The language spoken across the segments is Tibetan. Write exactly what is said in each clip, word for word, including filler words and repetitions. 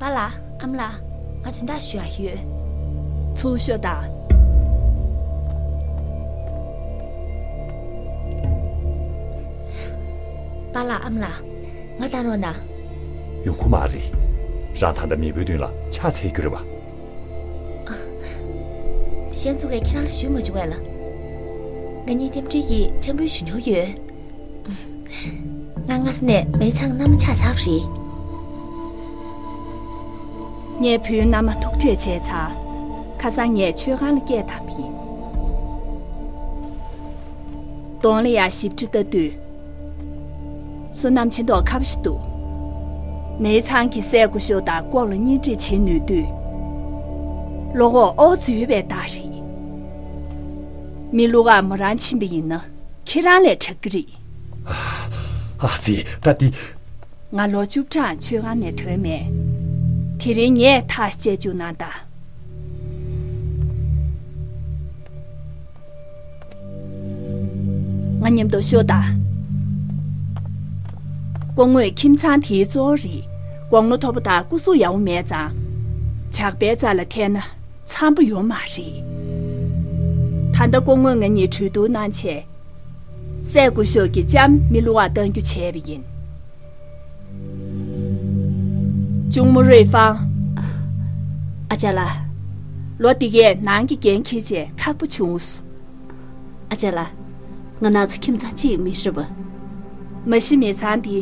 པཱ་ལགས། ཨ་མ་ལགས། ང་དོན་དག་ཞུ་ཡག་ཡོད། ཚུར་ཤོག་དང་། པཱ་ལགས། ཨ་མ་ལགས། ང་བཏང་རོགས་གནང་། ཡོང་ཁུངས་མ་རེད། རང་ད་ལྟ་མེས་པོའི་མདུན་ལ་ཕྱག་འཚལ་རྒྱུ་རེད་པ། གཞན་ཚོ་གིས་ཁྱེད་རང་ལ་ཞུས་མ་བྱུང་བས་ལ། ང་གཉིས་རྟེན་འབྲེལ་གྱི་འཆམ་པོ་ཞུ་མྱོང་ཡོད། ང་སྔ་ས་ནས་མེ་ཚང་མནའ་མ་ཆགས་ཚར་བ་རེད། ངའི་བུའི་མནའ་མ་ཐུག་འཕྲད་བྱས་ཚར། ཁ་སང་ངས་མཆོད་ཁང་ལ་སྐད་བཏང་བ་ཡིན། གདོང་ལ་ཡང་ཞིབ་ཕྲ་ལྟ་དུས། བསོད་ནམས་ཆེ་མདོག་ཁ་པོ་ཞིག་འདུག་མེ་ཚང་གི་སྲས་སྐུ་ཞབས་དང་ལྐོག་ལ་གཉེན་སྒྲིག་བྱེད་ནུས་དུས། བློ་ཁོག་ཨོ་ཙི་ཡོད་པའི་རྟགས་རེད། མི་ལུག་ཨ་མོ་རང་ཕྱིན་པ་ཡིན་ན་ཁྱེད་རང་ལས་དྲག་གི་རེད། ཨ་ཙི། ད་འདི། ང་ལོ་བཅུ་གྲངས་མཆོད་ཁང་ནས་ཐོན་མེད། དེ་རིང་ངས་ཐག་བཅད་བཅུག་གནང་ད། ང་མཉམ་དུ་ཤོག་དང་། སྐུ་ངོ་ཁྱིམ་ཚང་དེའི་གཙོ་བོ་རེད། དགུང་ལོ་མཐོ་པོ་དང་སྐུ་གཟུགས་ཡག་པོ་མེད་ཙང་། ཇག་པའི་རྩ་ལ་ཐལ་ན་འཚམ་པོ་ཡོད་མ་རེད། ད་ལྟ་སྐུ་ངོ་ང་གཉིས་གྲོས་བསྡུར་གནང་བྱས། སྲས་སྐུ་ཞབས་ཀྱི་ལྕམ་མི་ལུ་བ་གཏང་རྒྱུ་བྱས་པ་ཡིན། གཅུང་མོ་རུའི་ཧྥང་། ཨ་ཅག་ལགས། ལོ་འདི་གས་ནང་གི་འགན་འཁྱེར་བྱས་ཁག་པོ་བྱུང་སོང་། ཨ་ཅག་ལགས། ང་ནང་ཚོ་ཁྱིམ་ཚང་གཅིག་མིན་ཧྲི་བ། མ་གཞི་མི་ཚང་འདི།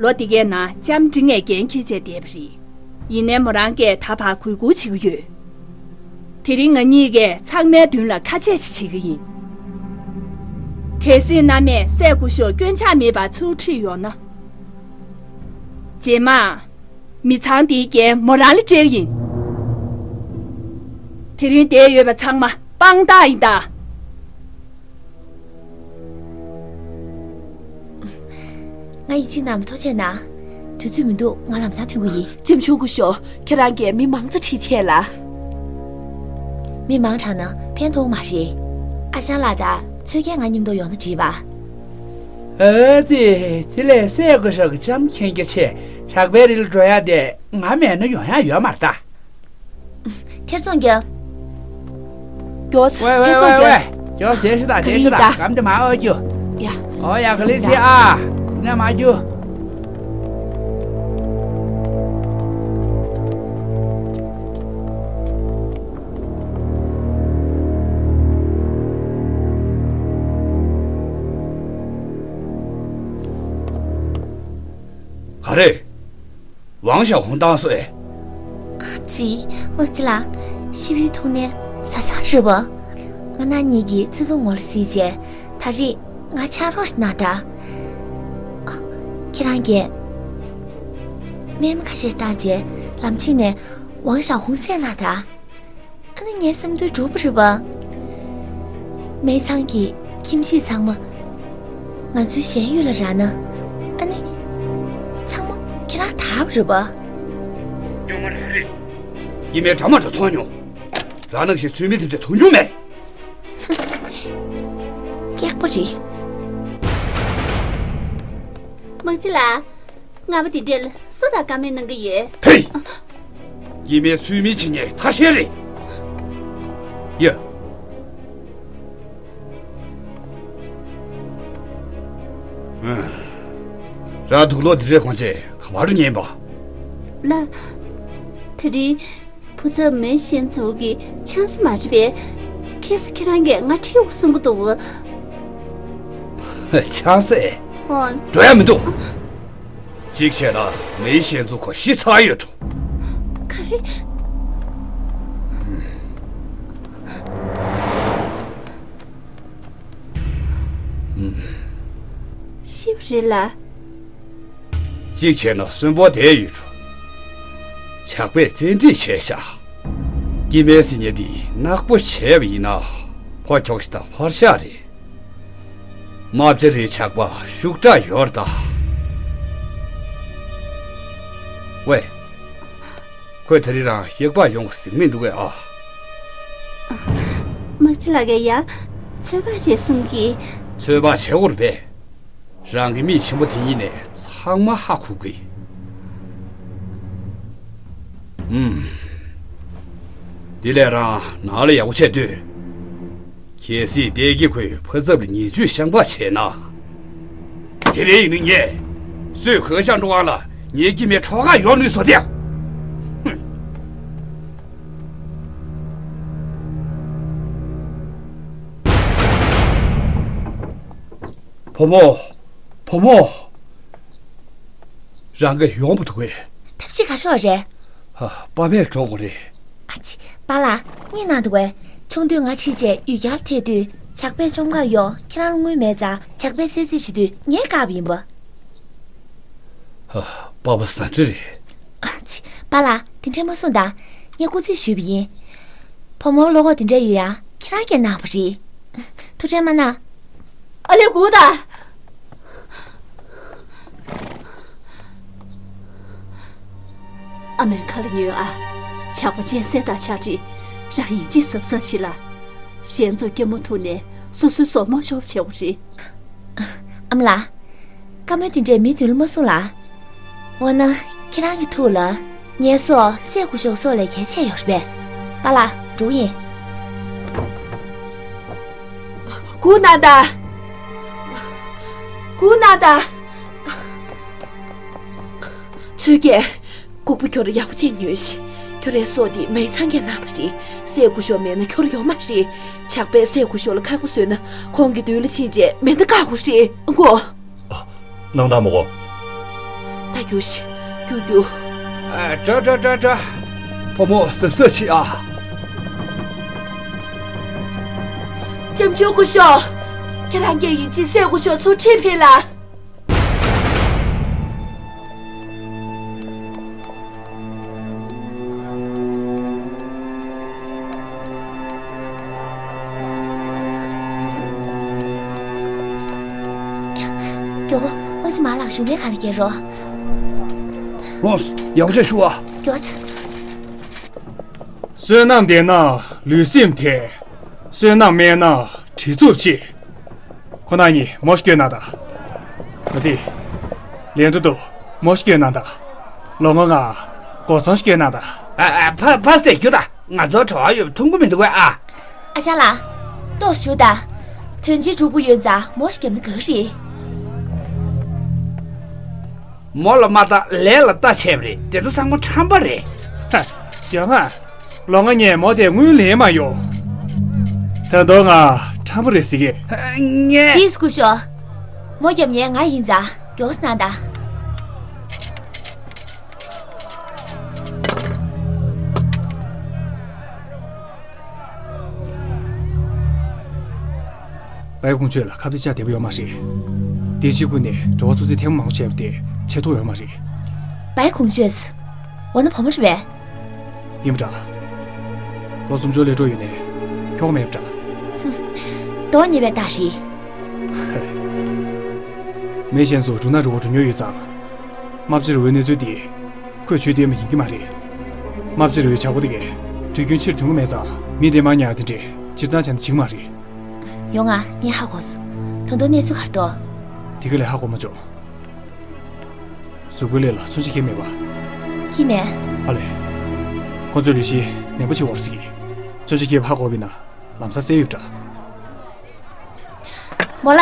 ལོ་འདི་གས་ནང་ལྕམ་འབྲིང་ངས་འགན་འཁྱེར་བྱས་བསྡད་པ་རེད། ཡིན་ནའི་མོ་རང་གིས་ད་བར་གུས་བཀུར་བྱེད་ཀྱི་ཡོད། དེ་རིང་ང་གཉིས་ཀས་ཚང་མའི་མདུན་ལ་ཁ་ཆད་ཅིག་བྱེད་ཀྱི་ཡིན། གལ་སྲིད་མནའ་མས་སྲས་སྐུ་ཞབས་སྐྱོན་ཆག་མེད་པར་ཚུར་ཁྲིད་ཡོང་ན། རྗེས་མ། མི་ཚང་འདིའི་འགན་མོ་རང་ལ་སྤྲད་ཀྱི་ཡིན། དེ་རིང་བསྡད་ཡོད་པ་ཚང་མ་དཔང་རྟགས་ཡིན་ད། ང་ཡིད་ཆེས་གནང་བར་ཐུགས་རྗེ་གནང་། དུས་ཚོད་མི་འདུག་ང་ལམ་སང་ཐོན་གྱི་ཡིན། ལྕམ་ཆུང་སྐུ་ཞབས། ཁྱེད་རང་གིས་མི་མང་ཙམ་ཁྲིད་ཐལ་ལ། མི་མང་དྲགས་ན་ཕན་ཐོགས་མ་རེད། ཨ་ཞང་ལགས་དང་ཚོས་རྒྱལ་ང་མཉམ་དུ་ཡོང་ན་འགྲིག་པ། ཨ་ཙི། དེ་ལས་སྲས་སྐུ་ཞབས་ཀྱི་ལྕམ་མཁྱེན་རྒྱ་ཆེ། ཇག་པའི་རི་ལ་འགྲོ་ཡག་དེ་ང་མེད་ན་ཡོང་ཡག་ཡོད་མ་རེད་ད། ཐེར་ཚོང་རྒྱག་མགྱོགས། ཝེ་ཝེ་ཝེ་ཝེ། མགྱོགས་བྱས་ཤོག་དང་། བྱས་ཤོག་དང་། གམ་དེ་མ་ཨོ་རྒྱུ། ཡ། ཨོ་ཡ། ག་ལེ་ཆེ་ཨ། དེ་ན་མ་རྒྱུ། ག་རེ། ཝང་ཞའོ་ཧུང་བཏང་སོང་ཨེ། ཨ་ཙི། དམག་སྤྱི་ལགས། ཤི་བོའི་ཐུག་ནས་བཟའ་ཚང་རེད་བ། ང་རང་གཉིས་ཀྱིས་བརྩེ་དུང་ངོ་ལ་གཟིགས་བྱས། ད་རེས་ང་ཕྱག་རོགས་ཤིག་གནང་དང་། ཨ། ཁྱེད་རང་གིས་སྨན་མ་ཁ་ཤས་བཏང་བྱས་ལམ་ཕྱིན་ནས་ཝང་ཞའོ་ཧུང་བསད་གནང་དང་། ཨ་ནི་ངའི་བསམ་དོན་འགྲུབ་པ་རེད་བ། མེ་ཚང་གི་ཁྱིམ་གཞིས་ཚང་མ་ང་ཚོའི་ཞེན་ཡུལ་ལ་རག་ན། ཨ་ནི་ཚང་མ་ཁྱེད་རང་དག་པ་རེད་བ། ཉོ་མ་རག་རེད། ཡིན་ནའི་འདྲ་མ་འདྲ་ཚོང་མྱོང་། རང་ནང་བཞིན་ཚུལ་མིན་དེ་འདྲ་མཐོང་མྱོང་མེད། སྐྱག་པ་རེད། དམག་སྤྱི་ལགས། རྔ་མ་དེ་འདྲ་ལ་སུ་དང་བཀའ་མོལ་གནང་གི་ཡོད། ཧེ། ཡིན་ནའི་ཚུལ་མིན་བྱེད་མཁན་ཐ་ཤལ་རེད། ཡ། ཨ། རང་དུག་ལོག་འདི་རེད། ཁོང་ཚོས་ག་བར་ཉན་པ། ལགས། དེ་རིང་བུ་ཚ་མེ་ཤན་ཙུའུ་གི་ཆང་ས་མ་རེད་པས། ཁ་སང་ཁྱེད་རང་གིས་ང་ཁྲིད་འོང་གསུང་གི་འདུག་ཆང་ས། ཨོ། འགྲོ་ཡ་མི་འདུག་གཅིག་བྱས་ན་མེ་ཤན་ཙུའུ་ཁོ་ཤི་ཚར་ཡོད་འགྲོ། ག་རེ། ཤི་བ་རེད་ལ། གཅིག་བྱས་ན་གསོན་པོ་བསྡད་ཡོད་འགྲོ། ཇག་པས་བཙན་ཁྲིད་བྱས་ཤག་སྐྱེ་དམན་ཟེར་མཁན་འདི་ནག་པོ་བྱས་པ་ཡིན་ན་ཕོ་ཁྱོགས་ཤིག་དང་ཕར་བཞག་རེད། རྨ་བྱ་རིའི་ཇག་པ་ཤུགས་དྲག་ཡོད་རེད་ད། ཝེ། ཁོས་དེ་རིང་རང་གཤེགས་པ་ཡོང་ཟེར་མི་འདུག་གས་ཨ། དམག་སྤྱི་ལགས་ཀྱིས་ཡང་ཚོད་དཔག་བྱས་གསུང་གི། ཚོད་དཔག་བྱེད་དགོས་རེད་པས། རང་གི་མི་ཆེན་པོ་དེ་གཉིས་ནས་ཚང་མ་ཧ་གོ་གི། ཨུམ། འདི་ལས་རང་ནང་ལ་ཡག་པོ་བྱས་སྡོད། གལ་སྲིད་བདེ་སྐྱིད་ཁོས་ཕ་ཚབ་ལ་ཉེས་སྤྱོད་བཤམས་པ་བྱས་ན། དེ་རིང་ནི་ངས་སོས་གོས་ཤག་འགྲོ་བ་ལ་ངའི་སྐྱེ་དམན་ཁྲོ་ག་ཡོང་ནུས་བཟོ་དེ། བུ་མོ། བུ་མོ། རང་གིས་ཡོང་བ་འདུག་གས། ཐབས་ཤེས་ག་རེ་ཡོད་རེད། ཨ། པ་ཕས་འགྲོ་དགོས་རེད། ཨ་ཙི། པཱ་ལགས། གཉིད་ན་འདུག་གས། ཆུང་དུས་ང་ཁྲིད་བྱས་ཡུལ་གྱར་ཐད་དུས་ཇག་པས་བཅོམ་གར་ཡོང་། ཁྱེད་རང་ལ་དངུལ་མེད་ཙང་ཇག་པས་བསད་རྩིས་བྱེད་དུས་ངས་བཀག་པ་ཡིན་པ། ཨ། པ་ཕ་ཟ་འདྲེ་རེད། ཨ་ཙི། པཱ་ལགས། དེ་འདྲས་མ་གསུངས་དང་། ངས་སྐུ་རྩིས་ཞུས་པ་ཡིན། བུ་མོར་བློ་ཁོག་དེ་འདྲ་ཡོད་ཡ། ཁྱེད་རང་གིས་གནང་བ་རེད། ཐུགས་ཁྲལ་མ་གནང་། ཨ་ལས། སྒུག་དང་། ཨ་མའི་ཁ་ལ་ཉོན་ཨ། ཇག་པ་གཅན་གཟན་དང་ཆ་འདྲ། རང་ཡིད་ཆེས་གཟབ་གཟབ་བྱེད་ལ། གཞན་ཚོ་སྐྱིད་མོ་ཐུག་ནས་སོ་སོའི་སོར་མོ་ཤོར་བྱེད་དགོས་རེད། ཨ་མ་ལགས། བཀའ་མོལ་དེ་འདྲས་མི་མདུན་ལ་མ་གསུང་ལ། འོ་ན་ཁྱེད་རང་གི་ཐུགས་ལ་ངའི་སྲོག་བསད་དགོས་ཤོག་སྲོག་ལས་གལ་ཆེ་ཡོད་རེད་པས། པཱ་ལགས། འགྲོ་གི་ཡིན། སྒུག་གནང་དང་། སྒུག་གནང་དང་། ཚོས་རྒྱལ། ལྐུགས་པ་ཁྱོད་ཡག་པོ་བྱས་ཉོན་ཞིག་ཁྱོད་རའི་སྲོག་དེ་མའི་ཚང་གིས་གནང་བ་རེད། བསད་དགོས་ཤོག་མེད་ན་ཁྱོད་ཡོང་མ་རེད། ཇག་པས་བསད་དགོས་ཤོག་ལ་ཁག་པོ་བཟོས་ན་ཁོང་གི་མདུན་ལ་ཕྱིན་བྱས་མེ་མདའ་བཀག་དགོས་རེད་གོ། ཨ། སྣང་དག་མོ་གོ། ད་རྒྱུགས་ཤིག་རྒྱུགས་རྒྱུགས། ཨ། འགྲོ་འགྲོ་འགྲོ་འགྲོ། བུ་མོ་གཟབ་གཟབ་བྱེད་ཨ། ལྕམ་ཆུང་སྐུ་ཞབས། ཁྱེད་རང་གིས་ཡིན་གཅིག་བསད་དགོས་ཤོག་ཚུར་ཁྲིད་ཕེབས་ལ། མགྱོགས་པོ། དམག་སྤྱི་མ་ལགས་བཞུགས་གནས་ག་ལ་བསྐྱལ་རོགས། ལོངས། ཡག་པོ་བྱས་བཞུགས་ཨ། མགྱོགས་ཙམ། བསོད་ནམས་ལྡན་ན་ལུས་སེམས་དེ། བསོད་ནམས་དམན་ན་གྲི་འཚུབ་ཆེ། ཁོ་ན་གཉིས་མོ་ཞིག་སྐྱོན་གནང་དང་། མ་ཙི། ལན་གྲུ་དུ་མོ་ཞིག་སྐྱོན་གནང་དང་། ལོ་ངོ་ལྔ། སྒོ་སྲུང་ཞིག་སྐྱོན་གནང་དང་། ཨ། ཨ། ཕ་ཕ་སྟེ་རྒྱུ་དང་ང་ཚོ་གྲོགས་ཡོད་མཐོང་གི་མི་འདུག་གས་ཨ། ཨ་ཅག་ལགས། ལྟོས་ཞུ་དང་། དོན་ཆེན་སྒྲུབ་པོ་ཡོད་ཙང་མོ་ཞིག་བརྒྱབ་ན་དགའ་གི་རེད། མོ་ལ་མ་ལྟ་ལས་ལ་ལྟ་བྱས་པ་རེད། དེ་ཚོ་ཚང་མ་ཁྲམ་པ་རེད། ཧ། ཡང་ང་། ལོ་ངོ་ལྔའི་མོ་དེ་དངུལ་ལེན་མ་ཡོང་། ད་དུང་ང་ཁྲམ་པ་རེད་ཟེར་གི། ངས། ཀྲིས་སྐུ་ཞབས། མོ་རྒྱབ་མཁན་ང་ཡིན་ཙང་མགྱོགས་གནང་དང་། བའི་ཀོང་ཇོས་ལ་ཁ་གཏད་བཅག་བདེ་པོ་ཡོད་མ་རེད། བདེ་སྐྱིད་ཁུལ་ནས་འགྲོ་བ་ཚོ་ཚིག་ཐེངས་མང་པོ་བྱས་པ་དེ་ཆེ་མཐོང་ཡོད་མ་རེད། བའི་ཀོང་ཇོས། འོ་ན་བུ་མོ་རེད་པས། ཡིན་པ་འདྲ། ལོ་སུམ་ཅུ་ལས་འགྲོ་ཡོད་ནས་ཁྱོ་ག་མེད་པ་འདྲ། ཧུམ། དོན་ཉེས་པའི་རྟགས་རེད། མི་གཞན་ཚོ་འབྲུ་སྣ་རུ་བ་འགྲོ་མྱོང་ཡོད་ཙང་། རྨ་བྱ་རུ་བའི་གནས་ཚུལ་འདི་ཁོས་བརྗོད་བསྡད་པ་ཡིན་གྱི་མ་རེད། རྨ་བྱ་རུ་བའི་ཇག་པ་དེ་གས་དུས་རྒྱུན་ཕྱིར་ཐོན་གྱི་མེད་ཙང་མི་དེ་མ་ཉར་དེ་འདྲས་སྤྱིར་བཏང་བྱས་ན་བྱེད་ཀྱི་མ་རེད། ཡོང་ང་། ངས་ཧ་གོ་སོང་། ད་དུང་གནས་ཚུལ་ག་རེ་འདུག་དེ་ག་ལས་ཧ་གོ་མ་བྱུང་། གཟུགས་པོའི་ལས་ལ་མཚོན་ཆ་འཁྱེར་མེད་པ། འཁྱེར་མེད། ཨ་ལས། ཁོ་ཚོའི་ལུས་ཤེད་ནད་པ་ཆེ་བར་སྲིད་ཀྱི། མཚོན་ཆ་འཁྱེར་བ་ཧ་གོ་བས་ན་ལམ་སང་བསད་ཡོད་འདྲ། མོ་ལ།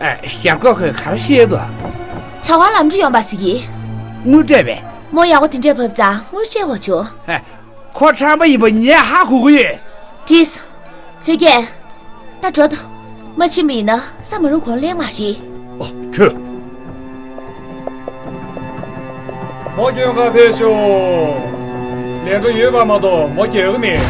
ཨ། ཞབས་ཁོག་ཁོས་ག་རེ་བཤད་འདུག་བྱ་བ་ལམ་འགྲོ་ཡོང་བ་སྲིད་ཀྱི། དངུལ་སྤྲད་པས། མོ་ཡག་པོ་དེ་འདྲས་བབས་ཙང་དངུལ་སྤྲད་དགོས་བྱུང་། ཨ། ཁོ་ཁྲམ་པ་ཡིན་པ་ངས་ཧ་གོ་གི་ཡོད། ཀྲིས། ཚོས་རྒྱལ། ད་འགྲོ་དང་། མ་ཕྱིན་པ་ཡིན་ན་ས་མ་རུབ་གོང་སླེབས་མ་རེད། ཨ། ཁྱོད། མོ་སྐྱོན་ག་ཕེབས་ཤོག་ལས་འགྲོ་ཡོད་པ་མ་གཏོགས་མོ་རྒྱག་གི་མེད།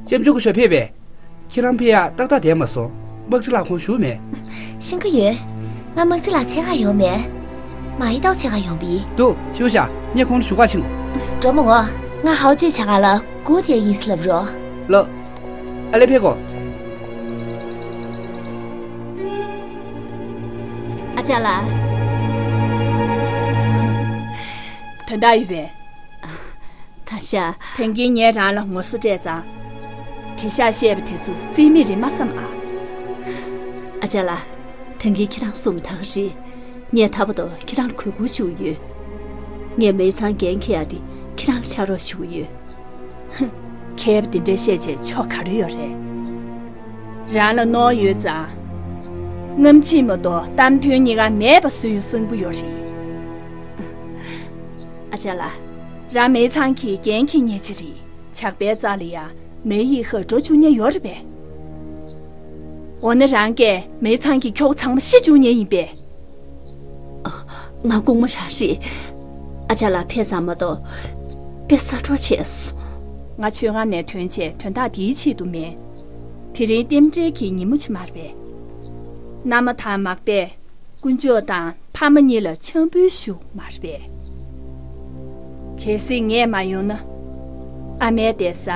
ལྕམ་ཆུང་སྐུ་ཞབས་ཕེབས་པས། ཁྱེད་རང་ཕེབས་ཡག་ཏག་ཏག་བསྡད་མ་སོང་། དམག་སྤྱི་ལགས་ཁོང་བཞུགས་མེད། ཤེས་ཀྱི་ཡོད། ང་དམག་སྤྱི་ལགས་འཚོལ་ག་ཡོང་མེད། མ་ཡི་ཏོག་འཚོལ་ག་ཡོང་པ་ཡིན། འདུག་བཞུགས་ཤག་ངས་ཁོང་ལ་ཞུ་ག་ཕྱིན་གོ། འགྲོ་མོ་ངོ་། ང་ཧའོ་ཅེ་བྱ་ག་ལ་སྒུག་བསྡད་ཡིན་ཟེར་ལབ་རོགས། ལགས། ཨ་ལས་ཕེབས་གོ། ཨ་ཅག་ལགས། དོན་དག་ཡོད་པས། ད་ཤ། དོན་རྐྱེན་ངས་རང་ལ་ངོ་སོ་སྤྲད་ཙང་། གི་ཤག་བཤད་པ་དེ་ཚོ་རྩིས་མེད་རེད་མ་བསམ་ཨ། ཨ་ཅག་ལགས། ད་གིན་ཁྱེད་རང་གསུངས་པ་ད་ག་རེད། ངས་ད་བར་དུ་ཁྱེད་རང་ལ་གུས་བཀུར་ཞུ་གི་ཡོད། ངས་མེ་ཚང་འགན་འཁྱེར་ཡག་དེ་ཁྱེད་རང་ལ་ཕྱག་རོགས་ཞུ་གི་ཡོད། ཧུམ། མཁས་པ་དེ་འདྲ་བཤད་བྱས་ཆོ་ག་རེ་ཡོད་རེད། རང་ལ་ནོར་ཡོད་ཙང་། སྔ་ཕྱི་མ་གཏོགས་གཏམ་དོན་གཉིས་ཀ་མེད་པ་བཟོ་ཡུལ་བཟང་པོ་ཡོད་རེད། ཨ་ཅག་ལགས། རང་མེ་ཚང་གི་འགན་འཁྱེར་མཁན་ཅིག་རེད། ཇག་པའི་རྩ་ལ་ཡང་མེ་ཡིས་ཤ་འགྲོ་བཅུག་མཁན་ཡོད་རེད་པས། འོ་ན་རང་གིས་མེ་ཚང་གི་ཁྱོ་ག་ཚང་མ་ཤི་བཅུག་མཁན་ཡིན་པས། ང་དགོང་མོ་རང་རེད། ཨ་ཅག་ལགས་ཕེབས་ཙམ་མ་གཏོགས། དཔེ་གསར་འགྲོགས་བྱས་སོང་། ང་མཆོད་ཁང་ནས་ཐོན་རྗེས་དོན་དག་དེའི་ཆེད་དུ་མིན། དེ་རིང་རྟེན་འབྲེལ་གྱི་ཉིན་མོ་ཅིག་མ་རེད་པས། མནའ་མ་དང་མག་པས་དཀོན་མཆོག་དང་ཕ་མ་གཉིས་ལ་འཆམ་འབུལ་ཞུ་མ་རེད་པས། གལ་སྲིད་ངས་མ་ཡོང་ན། ཨ་མའི་བསྡད་ས་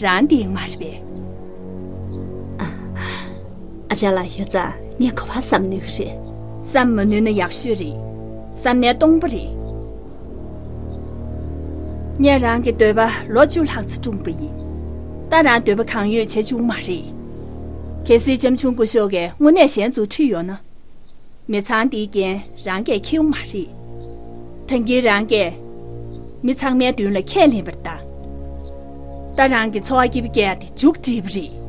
རང་བསྡད་མ་རེད་པས། ཨ་ཅག་ལགས་ཡོད་ཙང་ངས་ག་པར་བསམ་ནུས་ཀྱི་རེད། བསམ་མ་ནུས་ན་ཡག་ཤོས་རེད། བསམ་ནས་སྟོང་པ་རེད། ངས་རང་གི་འདོད་པ་ལོ་བཅུ་ལྷག་ཙམ་བསྐྲུན་པ་ཡིན། ད་རང་འདོད་པ་གང་ཡོད་བྱེད་བཅུག་མ་རེད། གལ་སྲིད་ལྕམ་ཆུང་སྐུ་ཞབས་ཀྱིས་དངོས་གནས་གཞན་ཚོ་ཁྲིད་ཡོང་ན། མི་ཚང་འདིའི་འགན་རང་གིས་འཁྱེར་ཡོང་མ་རེད། ད་གིན་རང་གིས་མི་ཚང་མའི་མདུན་ལ་ཁས་ལེན་པར་གདའ། ད་རང་གི་འཚོ་བ་སྐྱིད་པོ་སྐྱེལ་ཡ་དེ་མཇུག་སྒྲིལ་བ་རེད།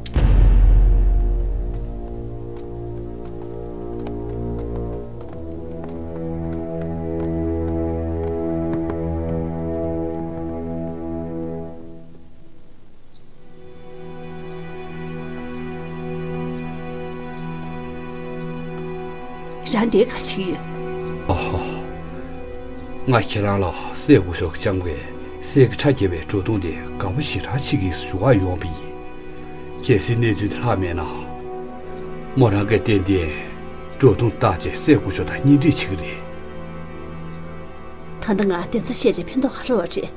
རང་འདིར་ག་རེ་བྱེད་ཀྱི་ཡོད། ཨ་ཧ། ང་ཁྱེད་རང་ལ་སྲས་སྐུ་ཞབས་ཀྱིས་བཅངས་པའི་གསེར་གྱི་ཁྲ་བརྒྱབ་པའི་སྒྲོ་མདོངས་དེ་དགའ་པོ་ཞེ་དྲག་བྱེད་ཀྱི་ཞུ་གར་ཡོང་བ་ཡིན། གལ་སྲིད་གནས་ཚུལ་དེ་ལྷག་མེད་ན། མོ་རང་གིས་ཏན་ཏན་སྒྲོ་མདོངས་བཏགས་བྱས་སྲས་སྐུ་ཞབས་དང་གཉེན་སྒྲིག་བྱེད་ཀྱི་རེད། ད་ལྟ་ང་དེ་ཚོ་བཤད་བྱས་ཕན་ཐོགས་ག་རེ་ཡོད་རེད།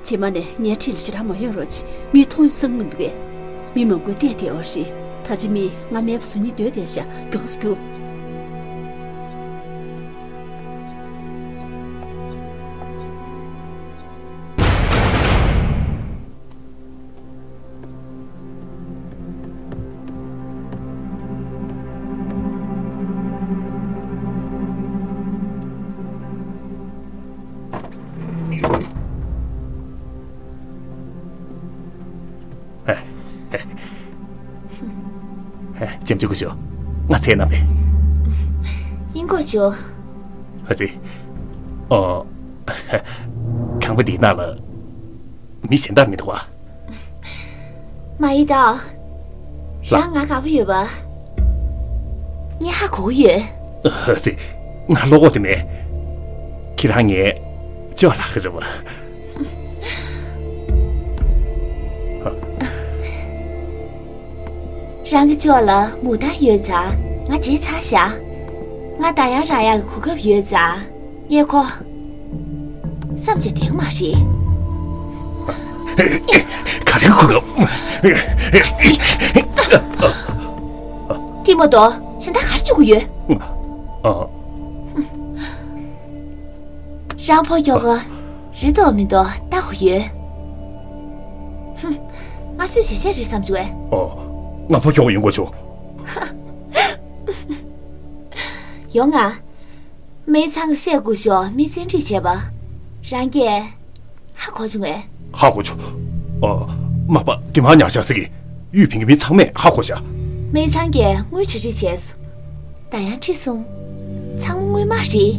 རྗེས་མ་ནས་ངའི་འཁྲིས་ལ་ཞེ་དྲག་མ་ཡོང་རོགས་གྱིས། མིས་མཐོང་ཡོང་བསམ་གྱི་མི་འདུག་གས། མི་མང་པོས་བལྟས་བསྡད་ཡོད་རེད། ད་ཆ་མིས་ང་མེད་པ་བཟོ་སྙིང་འདོད་བསྡད་ཤག་མགྱོགས་སུ་རྒྱུགས། ལྕམ་ཆུང་སྐུ་ཞབས། ང་ཚེ་ན་བས། ཡིན་གོ་ཆོ། ཨ་ཙི། ཨོ། ཁང་པ་འདིའི་ནང་ལ་མི་གཞན་དག་མི་འདུག་བ། མ་ཡི་ད། རང་ང་དགའ་པོ་ཡོད་པ། ངས་ཧ་གོ་གི་ཡོད། ཨ་ཙི། ང་བློ་ཁོག་དེ་མེད། ཁྱེད་རང་ངའི་ཅོ་ལགས་རེད་བ། རང་གི་ཅོ་ལ་མོ་ད་ཡོད་ཙང་ང་བརྗེད་ཚར་ཤག་ང་ད་ཡང་རག་ཡག་གི་གོ་སྐབས་ཡོད་ཙང་། ངས་ཁོ་བསམ་བྱས་བསྡད་ཀྱི་མ་རེད། ག་རེ་གོ་སྐབས། དེ་མ་གཏོགས་གཞན་དག་ག་རེ་བྱེད་དགོས་ཡོད། ཨ། རང་ཕོ་ཁྱོ་ག་རེད་འདུག་མི་འདུག་ལྟ་དགོས་ཡོད། ཧུམ། ང་སུས་བྱས་བྱས་རེད་བསམ་བྱུང་བས། ཨོ། ང་ཕོ་ཁྱོ་ག་ཡིན་དགོས་བྱུང་། ཡོང་ང་། མེ་ཚང་གི་སྲས་སྐུ་ཞབས་མི་བཙན་ཁྲིད་བྱས་པ། རང་གིས་ཧ་གོ་བྱུང་ངས། ཧ་གོ་བྱུང་། ཨ། མ་པ་དེ་མ་ཉག་ཆག་ཟེར་གི། གཡུས་ཕན་གྱི་མི་ཚང་མས་ཧ་གོ་བྱ། མེ་ཚང་གིས་དངུལ་གྲ་སྒྲིག་བྱས་སོང་། ད་ཡང་ཁྲིད་སོང་། ཚང་མ་དངུལ་མ་རེད།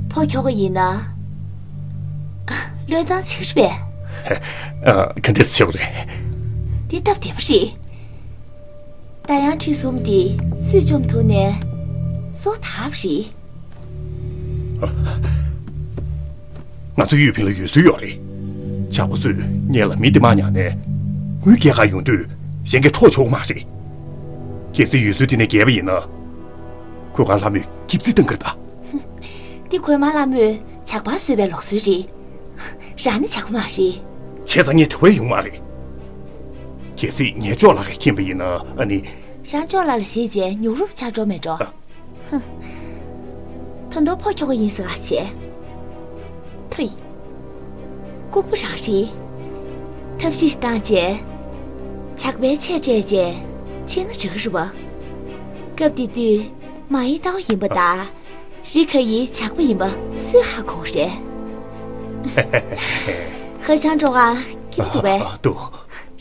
ཕོ་ཁྱོ་ག་ཡིན་ན། བློས་བཏང་བྱེད་ཀྱི་རེད་པས། ཨ། ག་འདྲས་བྱེད་དགོས་རེད། འདི་སྟབས་བདེ་པོ་རེད། ད་ཡང་ཁྲི་གསུམ་དེ་སུས་བཅོམ་ཐུབ་ནས་སོ་ཐར་བ་རེད། ང་ཚོ་གཡུས་ཕན་ལ་ཡོད་སྲོལ་ཡོད་རེད། ཇག་པ་ཚོས་སྔོན་ལ་མི་དེ་མར་ཉར་ནས་དངུལ་སྐྱེལ་གར་ཡོང་དུས་གཞན་གྱིས་འཕྲོག་ཆོག་མ་རེད། གལ་སྲིད་ཡོད་ཚད་དེ་ནས་བརྒལ་བ་ཡིན་ན། གོས་དཀར་ལྷ་མོས་ཁྱིམ་མཚེས་བཏང་གི་རེད་ད། འདི་གོས་དམར་ལྷ་མོས་ཇག་པ་བཟོས་པའི་ལུགས་སྲོལ་རེད། རང་ནི་ཇག་པ་མ་རེད། བྱས་ཙང་ངས་དེ་བས་ཡོང་མ་རེད། གལ་སྲིད་ངའི་ཅོ་ལགས་ཀྱིས་མཁྱེན་པ་ཡིན་ན་ཨ་ནི། རང་ཅོ་ལགས་ལ་ཞེད་བྱས་ཉོག་རུབ་ཆགས་འགྲོ་མེད་འགྲོ། ཨ། ཧུམ། ད་དུང་ཕོ་ཁྱོ་ག་ཡིན་ཟེར་ག་བྱས། ཐུ་ཡི། ལྐུགས་པ་རང་རེད། ཐབས་ཤེས་ཤིག་བཏང་བྱས། ཇག་པའི་ཆས་སྤྲས་རྗེས་ཕྱིན་ན་འགྲིག་གི་རེད་པ། སྐབས་དེ་དུས་མ་ཡི་ཏའོ་ཡིན་པ་དང་རི་ཁ་ཡི་ཇག་པ་ཡིན་པ་སུས་ཧ་གོ་གི་རེད། ཧ་ཤང་ཀྲོའུ་ཨན་ཁྱིམ་དུ་བས། ཨ། ཨ། འདུག་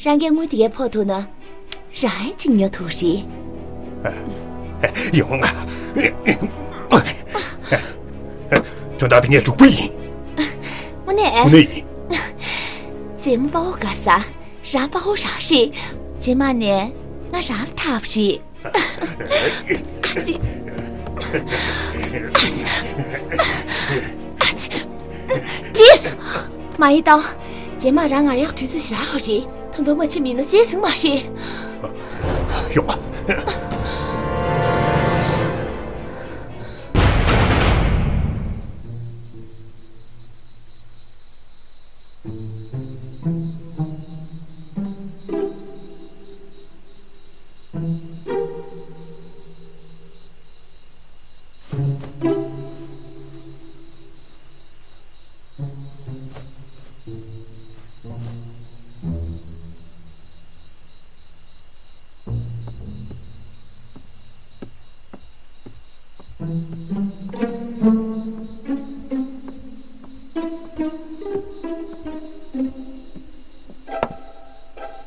རང་གིས་དངུལ་དེ་གའི་ཕོག་ཐུག་ན་རང་ཡང་གཅིག་ཉོ་ཐུབ་རེད། ཡོང་ང་། དོན་དག་དེ་ངས་སྒྲུབ་པ་ཡིན། དངོས་གནས། དངོས་གནས་ཡིན། རྩེད་མོ་དཔའ་བོ་དགའ་ས་རང་དཔའ་བོ་རང་རེད། རྗེས་མ་ནས་ང་རང་ལ་ཐར་བ་རེད། ཨ་ཙི། ཨ་ཙི། ཨ་ཙི། བྲིས་སོང་། མ་ཡི་ཏའོ། རྗེས་མ་རང་ང་ཡག་དུས་ཚོད་ཞེ་དྲག་ཡོད་རེད། ད་དུང་མ་ཕྱིན་པ་ཡིན་ན་བརྗེད་སོང་མ་རེད། ཡོང་ང་།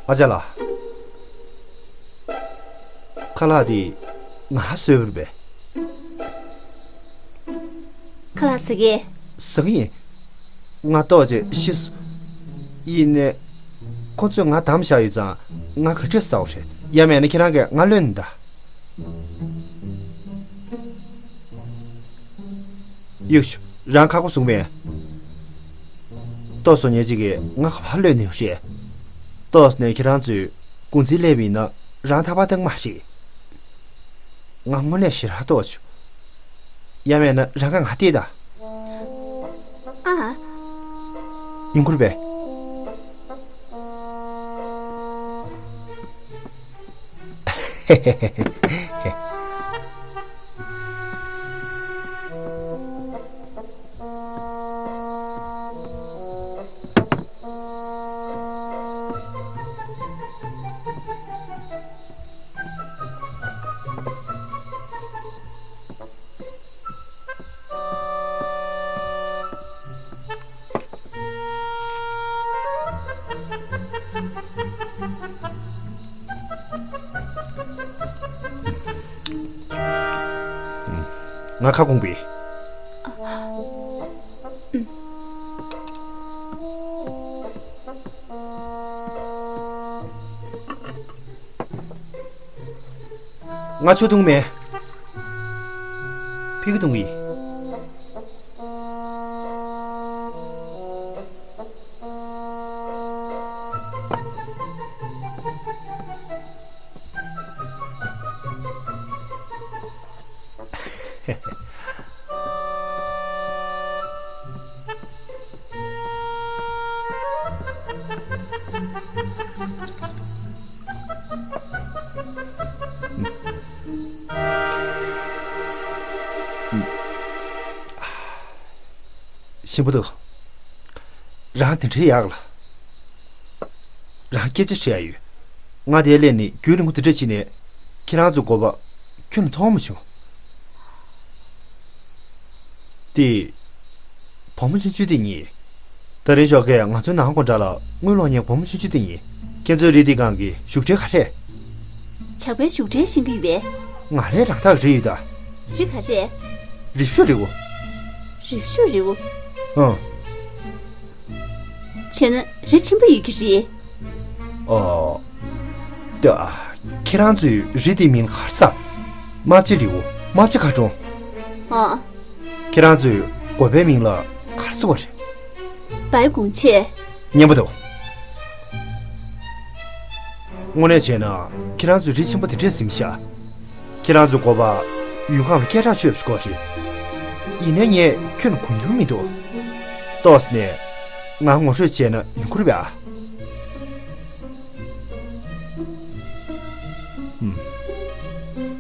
ཨ་ཅག་ལགས། ཁ་ལག་འདི་ང་བཟོས་པ་རེད་པས། ཁ་ལག་ཟ་གི། ཟ་གི་ཡིན། ང་ལྟོགས་བྱས་ཤི་སོང་། ཡིན་ནའི། ཁོ་ཚོས་ང་བསྡམས་བཞག་ཡོད་ཙང་ང་ག་འདྲས་ཟ་དགོས་རེད། ཡང་མིན་ན་ཁྱེད་རང་གིས་ང་གློད་ནི་ད། གཡུག་ཤོག་རང་ཁག་པོ་བཟོ་གི་མེད། ཏོག་ཙམ་ཉལ་ཅིག་གིས་ང་ག་པར་གློད་ནི་ཡོད་རེད། ཏོག་ཙམ་ནས་ཁྱེད་རང་ཚོས་གུང་ཚིགས་སླེབས་པ་ཡིན་ན་རང་ཐག་པ་གཏོང་གི་མ་རེད། ང་དངོས་གནས་ཞེ་དྲག་ལྟོགས་བྱུང་། ཡང་མིན་ན་རང་གིས་ང་བལྟས་དང་། ཨ། ཡོང་གི་རེད་པས། ང་ཁ་སྐོང་པས། ང་ཆུ་འཐུང་མེད། ཕ་གི་འཐུང་གི་ཡིན། ཞིམ་པོ་འདུག་རང་དེ་འདྲའི་ཡག་ལ། རང་སྐད་ཆ་བཤད་ཡ་ཡོད། ང་དེར་སླེབས་ནས་རྒྱུན་རིང་པོ་དེ་འདྲ་ཕྱིན་ནས་ཁྱེད་རང་ཚོའི་འགོ་པ་ཁྱོན་ནས་མཐོང་མ་བྱུང་། དེ། བུ་མོ་ཆུང་ཆུང་དེ་ཉིད། ད་རེས་ཞོགས་ཀས་ང་ཚོའི་ནང་སྒོ་འགྲམ་ལ་དངུལ་སློག་མཁན་བུ་མོ་ཆུང་ཆུང་དེ་ཉིད། ཁྱེད་ཚོའི་རི་དེའི་སྒང་གི་བཞུགས་གྲལ་ག་རེ་རེད། ཇག་པའི་བཞུགས་གྲལ་ཤེས་ཀྱི་ཡོད་པས། ང་ལས་རང་ཐག་རིང་ཡོད་ད། རི་ག་རེ་རེད། རི་ཤུ་རི་བོ། རི་ཤུ་རི་བོ། ཨང་། བྱས་ན་རི་ཆེན་པོ་ཡོད་ཀྱི་རེད། ཨོ། ད། ཁྱེད་རང་ཚོའི་རི་དེའི་མིང་ག་རེ་ཟེར། རྨ་བྱ་རི་བོ། རྨ་བྱ་མཁར་གྲོང་། ཨང་། ཁྱེད་རང་ཚོའི་འགོ་པའི་མིང་ལ་ག་རེ་ཟེར་བ་རེད། བའི་གུང་ཆེ། སྙན་པོ་འདུག་དངོས་གནས་བྱས་ན་ཁྱེད་རང་ཚོའི་རི་ཆེན་པོ་དེ་འདྲས་ཟིན་ཤག་ཁྱེད་རང་ཚོའི་འགོ་པ་ཡུལ་ཁམས་ལ་སྐད་གྲགས་ཆོད་པ་ཞིག་དགོས་རེད། ཡིན་ནའི་ངས་ཁྱོན་གོ་མྱོང་མི་འདུག་ཏོག་ཙམ་ནས་ང་ངོ་སྤྲོད་བྱས་ན་ཡོང་གི་རེད་པས། ཨ། ཨུམ།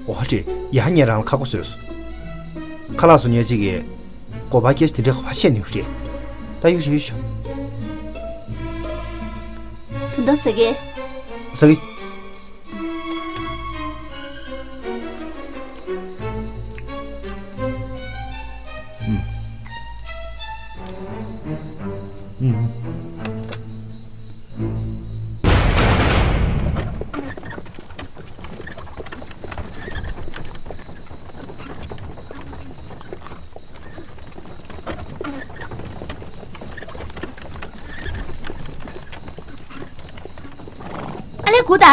འོ་ཧ་ཅེ། ཡ་ངས་རང་ལ་ཁག་པོ་བཟོས་སོང་། ཁ་ལག་བཟོ་མཁན་གཅིག་གིས་འགོ་པར་སྐད་ཆ་དེ་འདྲའི་ག་པར་བཤད་ནུས་རེད། ད་གཡུག་ཤོག་གཡུག་ཤོག་དོན་དག་ཟ་གི། ཟ་གི། ཨེ་སྒུག་ད།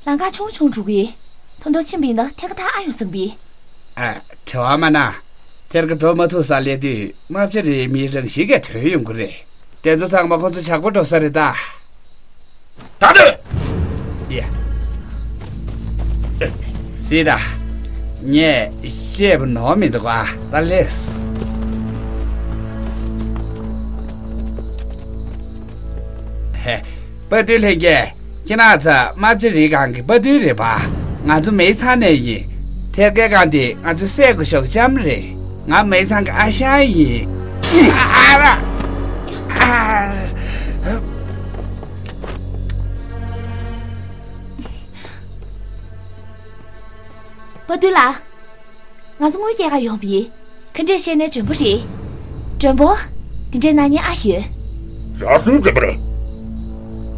ལམ་ཁ་ཆུང་ཆུང་འགྲོ་གི། ཐོང་ཐོང་ཕྱིན་པ་ཡིན་ན་ཐད་ཀར་ཐག་ཨ་ཡོང་ཙམ་པས། ཨ། དྲི་བ་མ་གནང་། ཐད་ཀར་འགྲོ་མ་ཐུབ་སར་སླེབས་དུས་རྨ་བྱ་རིའི་མི་རང་བཞིན་གྱིས་ཐོན་ཡོང་གི་རེད། དེ་ཚོ་ཚང་མ་ཁོ་ཚོ་ཇག་པ་འགྲོ་ས་རེད་ད། ད་ལྟ། ཡ། སྲིད་ད། ངས་བཤད་པ་ནོར་མི་འདུག་ག་ད་ལེས། ཧེ། དཔའ་རྟུལ་ལྷན་རྒྱས། ཁྱེད་རང་ཚོ་རྨ་བྱ་རིའི་སྒང་གི་དཔའ་རྟུལ་རེད་པ། ང་ཚོ་མེ་ཚང་ནས་ཡིན། ཐད་ཀའི་སྒང་དེ་ང་ཚོ་སྲས་སྐུ་ཞབས་ལྕམ་རེད། ང་མེ་ཚང་གི་ཨ་ཞང་ཡིན། ཨ་ཨ་ར། ཨ། དཔའ་རྟུལ་ལགས། ང་ཚོ་དངུལ་སྐྱེལ་ག་ཡོང་བ་ཡིན། ག་འདྲས་བཤད་ནའི་མགྲོན་པོ་རེད། མགྲོན་པོ། འདི་འདྲའི་གནང་མཁན་ཨ་ཡོད། ར་སུའི་མགྲོན་པོ་རེད།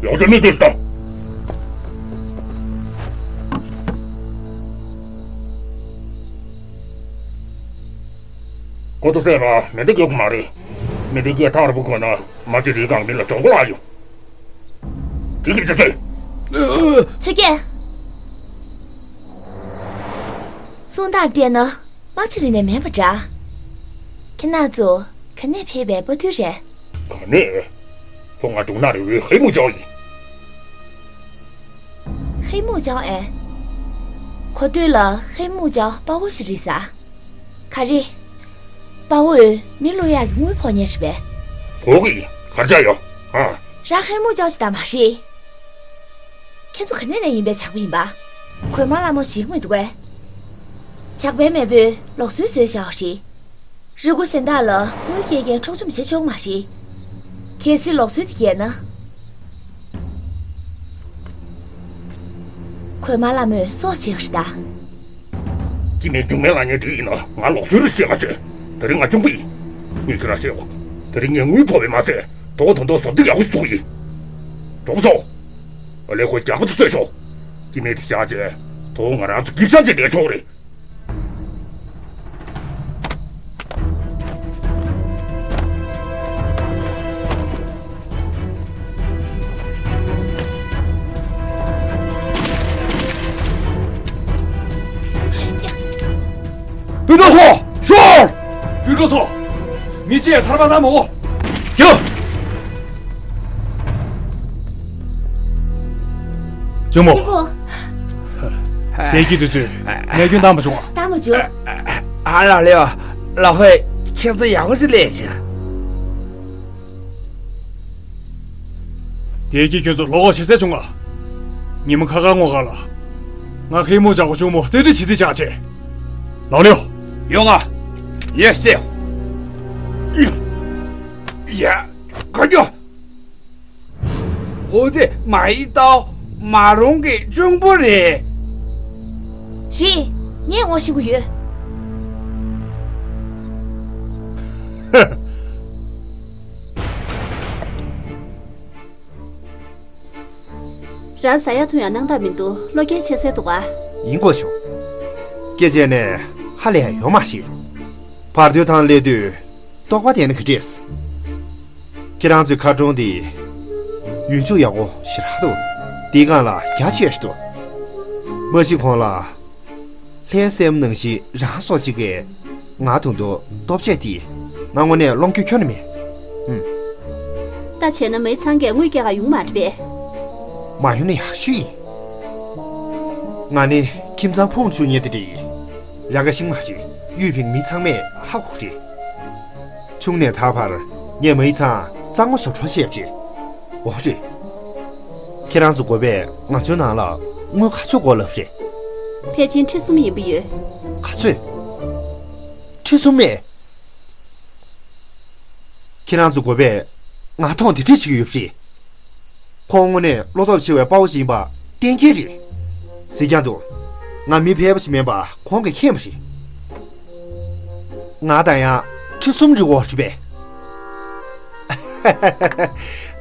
ཡོང་ཚེ་མི་འདུག་སྟོང་། ཁོ་ཚོ་སེམས་ལ་མེ་མདའ་རྒྱག་གི་མ་རེད། མེ་མདའ་རྒྱག་ཐག་རིང་པོ་གོན་ན་རྨ་བྱ་རིའི་སྒང་མི་ལ་གྲོད་ཁོག་བརླག་ཡོང་། དེ་གི་ཅི་ཟེར། ཚོད་སྐྱེལ། གསུང་སྟངས་བལྟས་ན་རྨ་བྱ་རི་ནས་མིན་པ་འདྲ། ཁྱེད་རང་ཚོ་ག་ནས་ཕེབས་པའི་དཔའ་རྟུལ་རེད། ག་ནས། ཁོ་ང་འབྲུག་ནག་རི་བོའི་ཧེ་མུ་ཅའོ་ཡིན། ཧེ་མུ་ཅའོ་ཨེ། གོ་ཐོས་ལ་ཧེ་མུ་ཅའོ་དཔའ་བོ་ཞིག་རེད་ཟེར། ག་རེ། དཔའ་བོས་མི་བླུ་ཡག་གི་དངུལ་ཕོག་མཁན་རེད་པས། ཕོག་གི་ཡིན། ག་རེ་ཆགས་ཡོད་ཨ། རང་ཧེ་མུ་ཅའོ་ཞིག་ད་མ་རེད། ཁྱེད་ཚོ་ག་ནས་ནས་ཡིན་པའི་ཇག་པ་ཡིན་པ། གོས་དམར་ལ་མོ་ཞིག་མི་འདུག་གས། ཇག་པའི་མེས་པོས་ལོག་སྲོལ་བཟོས་བཞག་པ་རེད། རི་མགོ་གཞན་དག་ལ་དངུལ་སྐྱེལ་མཁན་འཕྲོག་བཅོམ་བྱེད་ཆོག་མ་རེད། གལ་སྲིད་ལོག་སྲོལ་དེ་འགལ་ན། གོས་དམར་ལ་མོས་སྲོག་བཅད་པ་རེད་ད། སྐྱེ་དམན་རྒྱུག་མེད་ལ་ཉེ་འདྲིས་ཡིན་ན་ང་ལོག་སྲོལ་རེ་བཤད་ག་བྱེད། དེ་རིང་ང་གཅུང་པོ་ཡིན། དངུལ་ཁྱེད་རང་བཤད་འོ། དེ་རིང་ངས་དངུལ་ཕོག་པས་མ་ཚད་དོ་དོ་དོ་བཟོ་འདི་ཡག་པོ་ཞིག་ཐུག་ཡིན། གྲོགས་པོ་ཚོ། ཨ་ལས་ཁོ་རྒྱག་པ་དུ་གསོད་ཤོག་སྐྱེ་དམན་དེ་བཞག་རྗེས་དོ་ང་རང་ཚོ་གིབ་ཤང་བྱས་བསྡད་ཆོག་རེད། སྤུན་གྲོགས་ཚོ། ཤོག་སྤུན་གྲོགས་ཚོ། མི་ཆེས་ཐར་པ་ན་མོ། རྒྱུགས། གཅུང་མོ། གཅུང་མོ། བདེ་སྐྱིད་དུས་ཚོད་ནས་རྒྱུན་བཏང་མ་བྱུང་ང་། བཏང་མ་བྱུང་། ཨ་ལ་ལེ་བ། ལ་ཧོས་ཁྱེད་ཚོ་ཡག་པོ་ཞིག་ལས་བྱུང་། དེ་གིས་ཁྱོད་ཚོ་བློ་ཁོག་ཆེ་སེ་བྱུང་ང་། ཉི་མ་ཁ་ཁ་ངོ་ཁ་ལ། ང་ཧེ་མུ་ཅའོ་གི་གཅུང་མོ་རྩེ་གྲི་བྱེད་རྩིས་བྱ་ཆེ། ལའོ་ལིའོ། ཡོང་ང་། ངས་བཤད། ཡ། ག་རྒྱུ། འོ་དེ་མ་ཡི་ཏའོ་མ་རུང་གི་གཅུང་པོ་རེད། རེད། ངས་ངོ་ཤེས་ཀྱི་ཡོད། རང་ཟ་ཡག་འཐུང་ཡག་སྣང་དག་མི་འདུག་བློ་འགྱོད་ཆེ་སེ་འདུག་ག་ཡིན་དགོས་བྱུང་། སྐད་ཆ་ནས་ཧ་ལས་ཡག་ཡོད་མ་རེད། བར་དོའི་ཐང་སླེབས་དུས་རྟོགས་པ་ལྡན་ན་ག་འདྲས། ཁྱེད་རང་ཚོའི་མཁར་གྲོང་འདི་ཡུལ་ཕྱུགས་ཡག་པོ་ཞེ་དྲག་འདུག་འདིའི་སྒང་ལ་རྒྱ་ཆེ་ཞིག་འདུག་མ་གཞི་ཁོང་ལ། ལྷའི་སྲས་མོ་ནང་བཞིན་རང་སྲོག་གཅིག་གིས་ང་དང་དུ་སྟོབས་ཆེ་དེ་ང་དངོས་གནས་བློ་འགྱོད་ཁྱོན་ནས་མེད། ཧུམ། ད་བྱས་ན་མེ་ཚང་གིས་དངུལ་སྐྱེལ་ག་ཡོང་མ་རེད་པས། མ་ཡོང་ན་ཡག་ཤོས་ཡིན། ང་ནི་ཁྱིམ་ཚང་ཕུང་ཆུ་ཉེ་དེ་འདྲ་ཡིན། ཡ་ག་ཤིང་མ་རེད། གཡུས་ཕིང་མི་ཚང་མས་ཧ་གོ་རེད། ཆུང་ནས་ད་བར་ངས་མི་ཚང་གཙང་མ་བཟོ་འཕྲོ་བཤད་པ་རེད། འོ་རེད། ཁྱེད་རང་ཚོ་དགོས་པས་ང་ཚོའི་ནང་ལ་དངུལ་ག་ཚོད་དགོས་ལབ་རེད། ཕལ་ཆེར་ཁྲི་གསུམ་ཡིན་པ་ཡོད། ག་ཚོད། ཁྲི་གསུམ་མེད། ཁྱེད་རང་ཚོ་དགོས་པས་ང་ཐོག་འདི་འདྲ་ཞིག་ཡོད་རེད། ཁོང་དངོས་གནས་བློ་སྟོབས་ཆེ་བའི་དཔའ་བོ་ཞིག་ཡིན་པ་གཏན་འཁེལ་རེད། གཟིགས་ཀྱང་འདུག་ང་མི་ཕལ་པ་ཞིག་མིན་པ་ཁོང་གིས་མཁྱེན་པ་རེད། ང་ད་ཡང་ཁྲི་གསུམ་རེད་འོ་རེད་པས།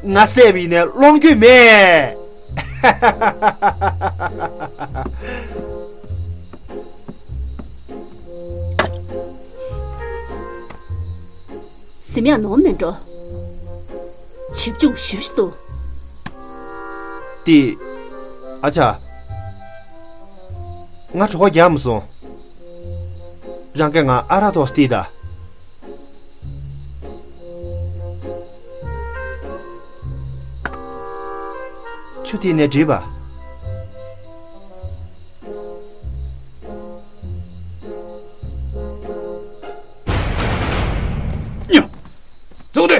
ང་བསད་པ་ཡིན་ནའི་བློ་འགྱོད་མེད། གཟིམ་ཡག་ནོར་མེད་འགྲོ། བྱིའུ་ཅུང་ཞུ་ཞིག་འདུག་ཏི། ཨ་ཅག་ང་གྲོད་ཁོག་རྒྱགས་མ་སོང་། རང་གིས་ང་ཨ་རག་ཐོག་སྟེར་དང་། ཆུ་དེ་ནས་འགྲིག་པ། ཉོ། བཙུགས་ཏེ།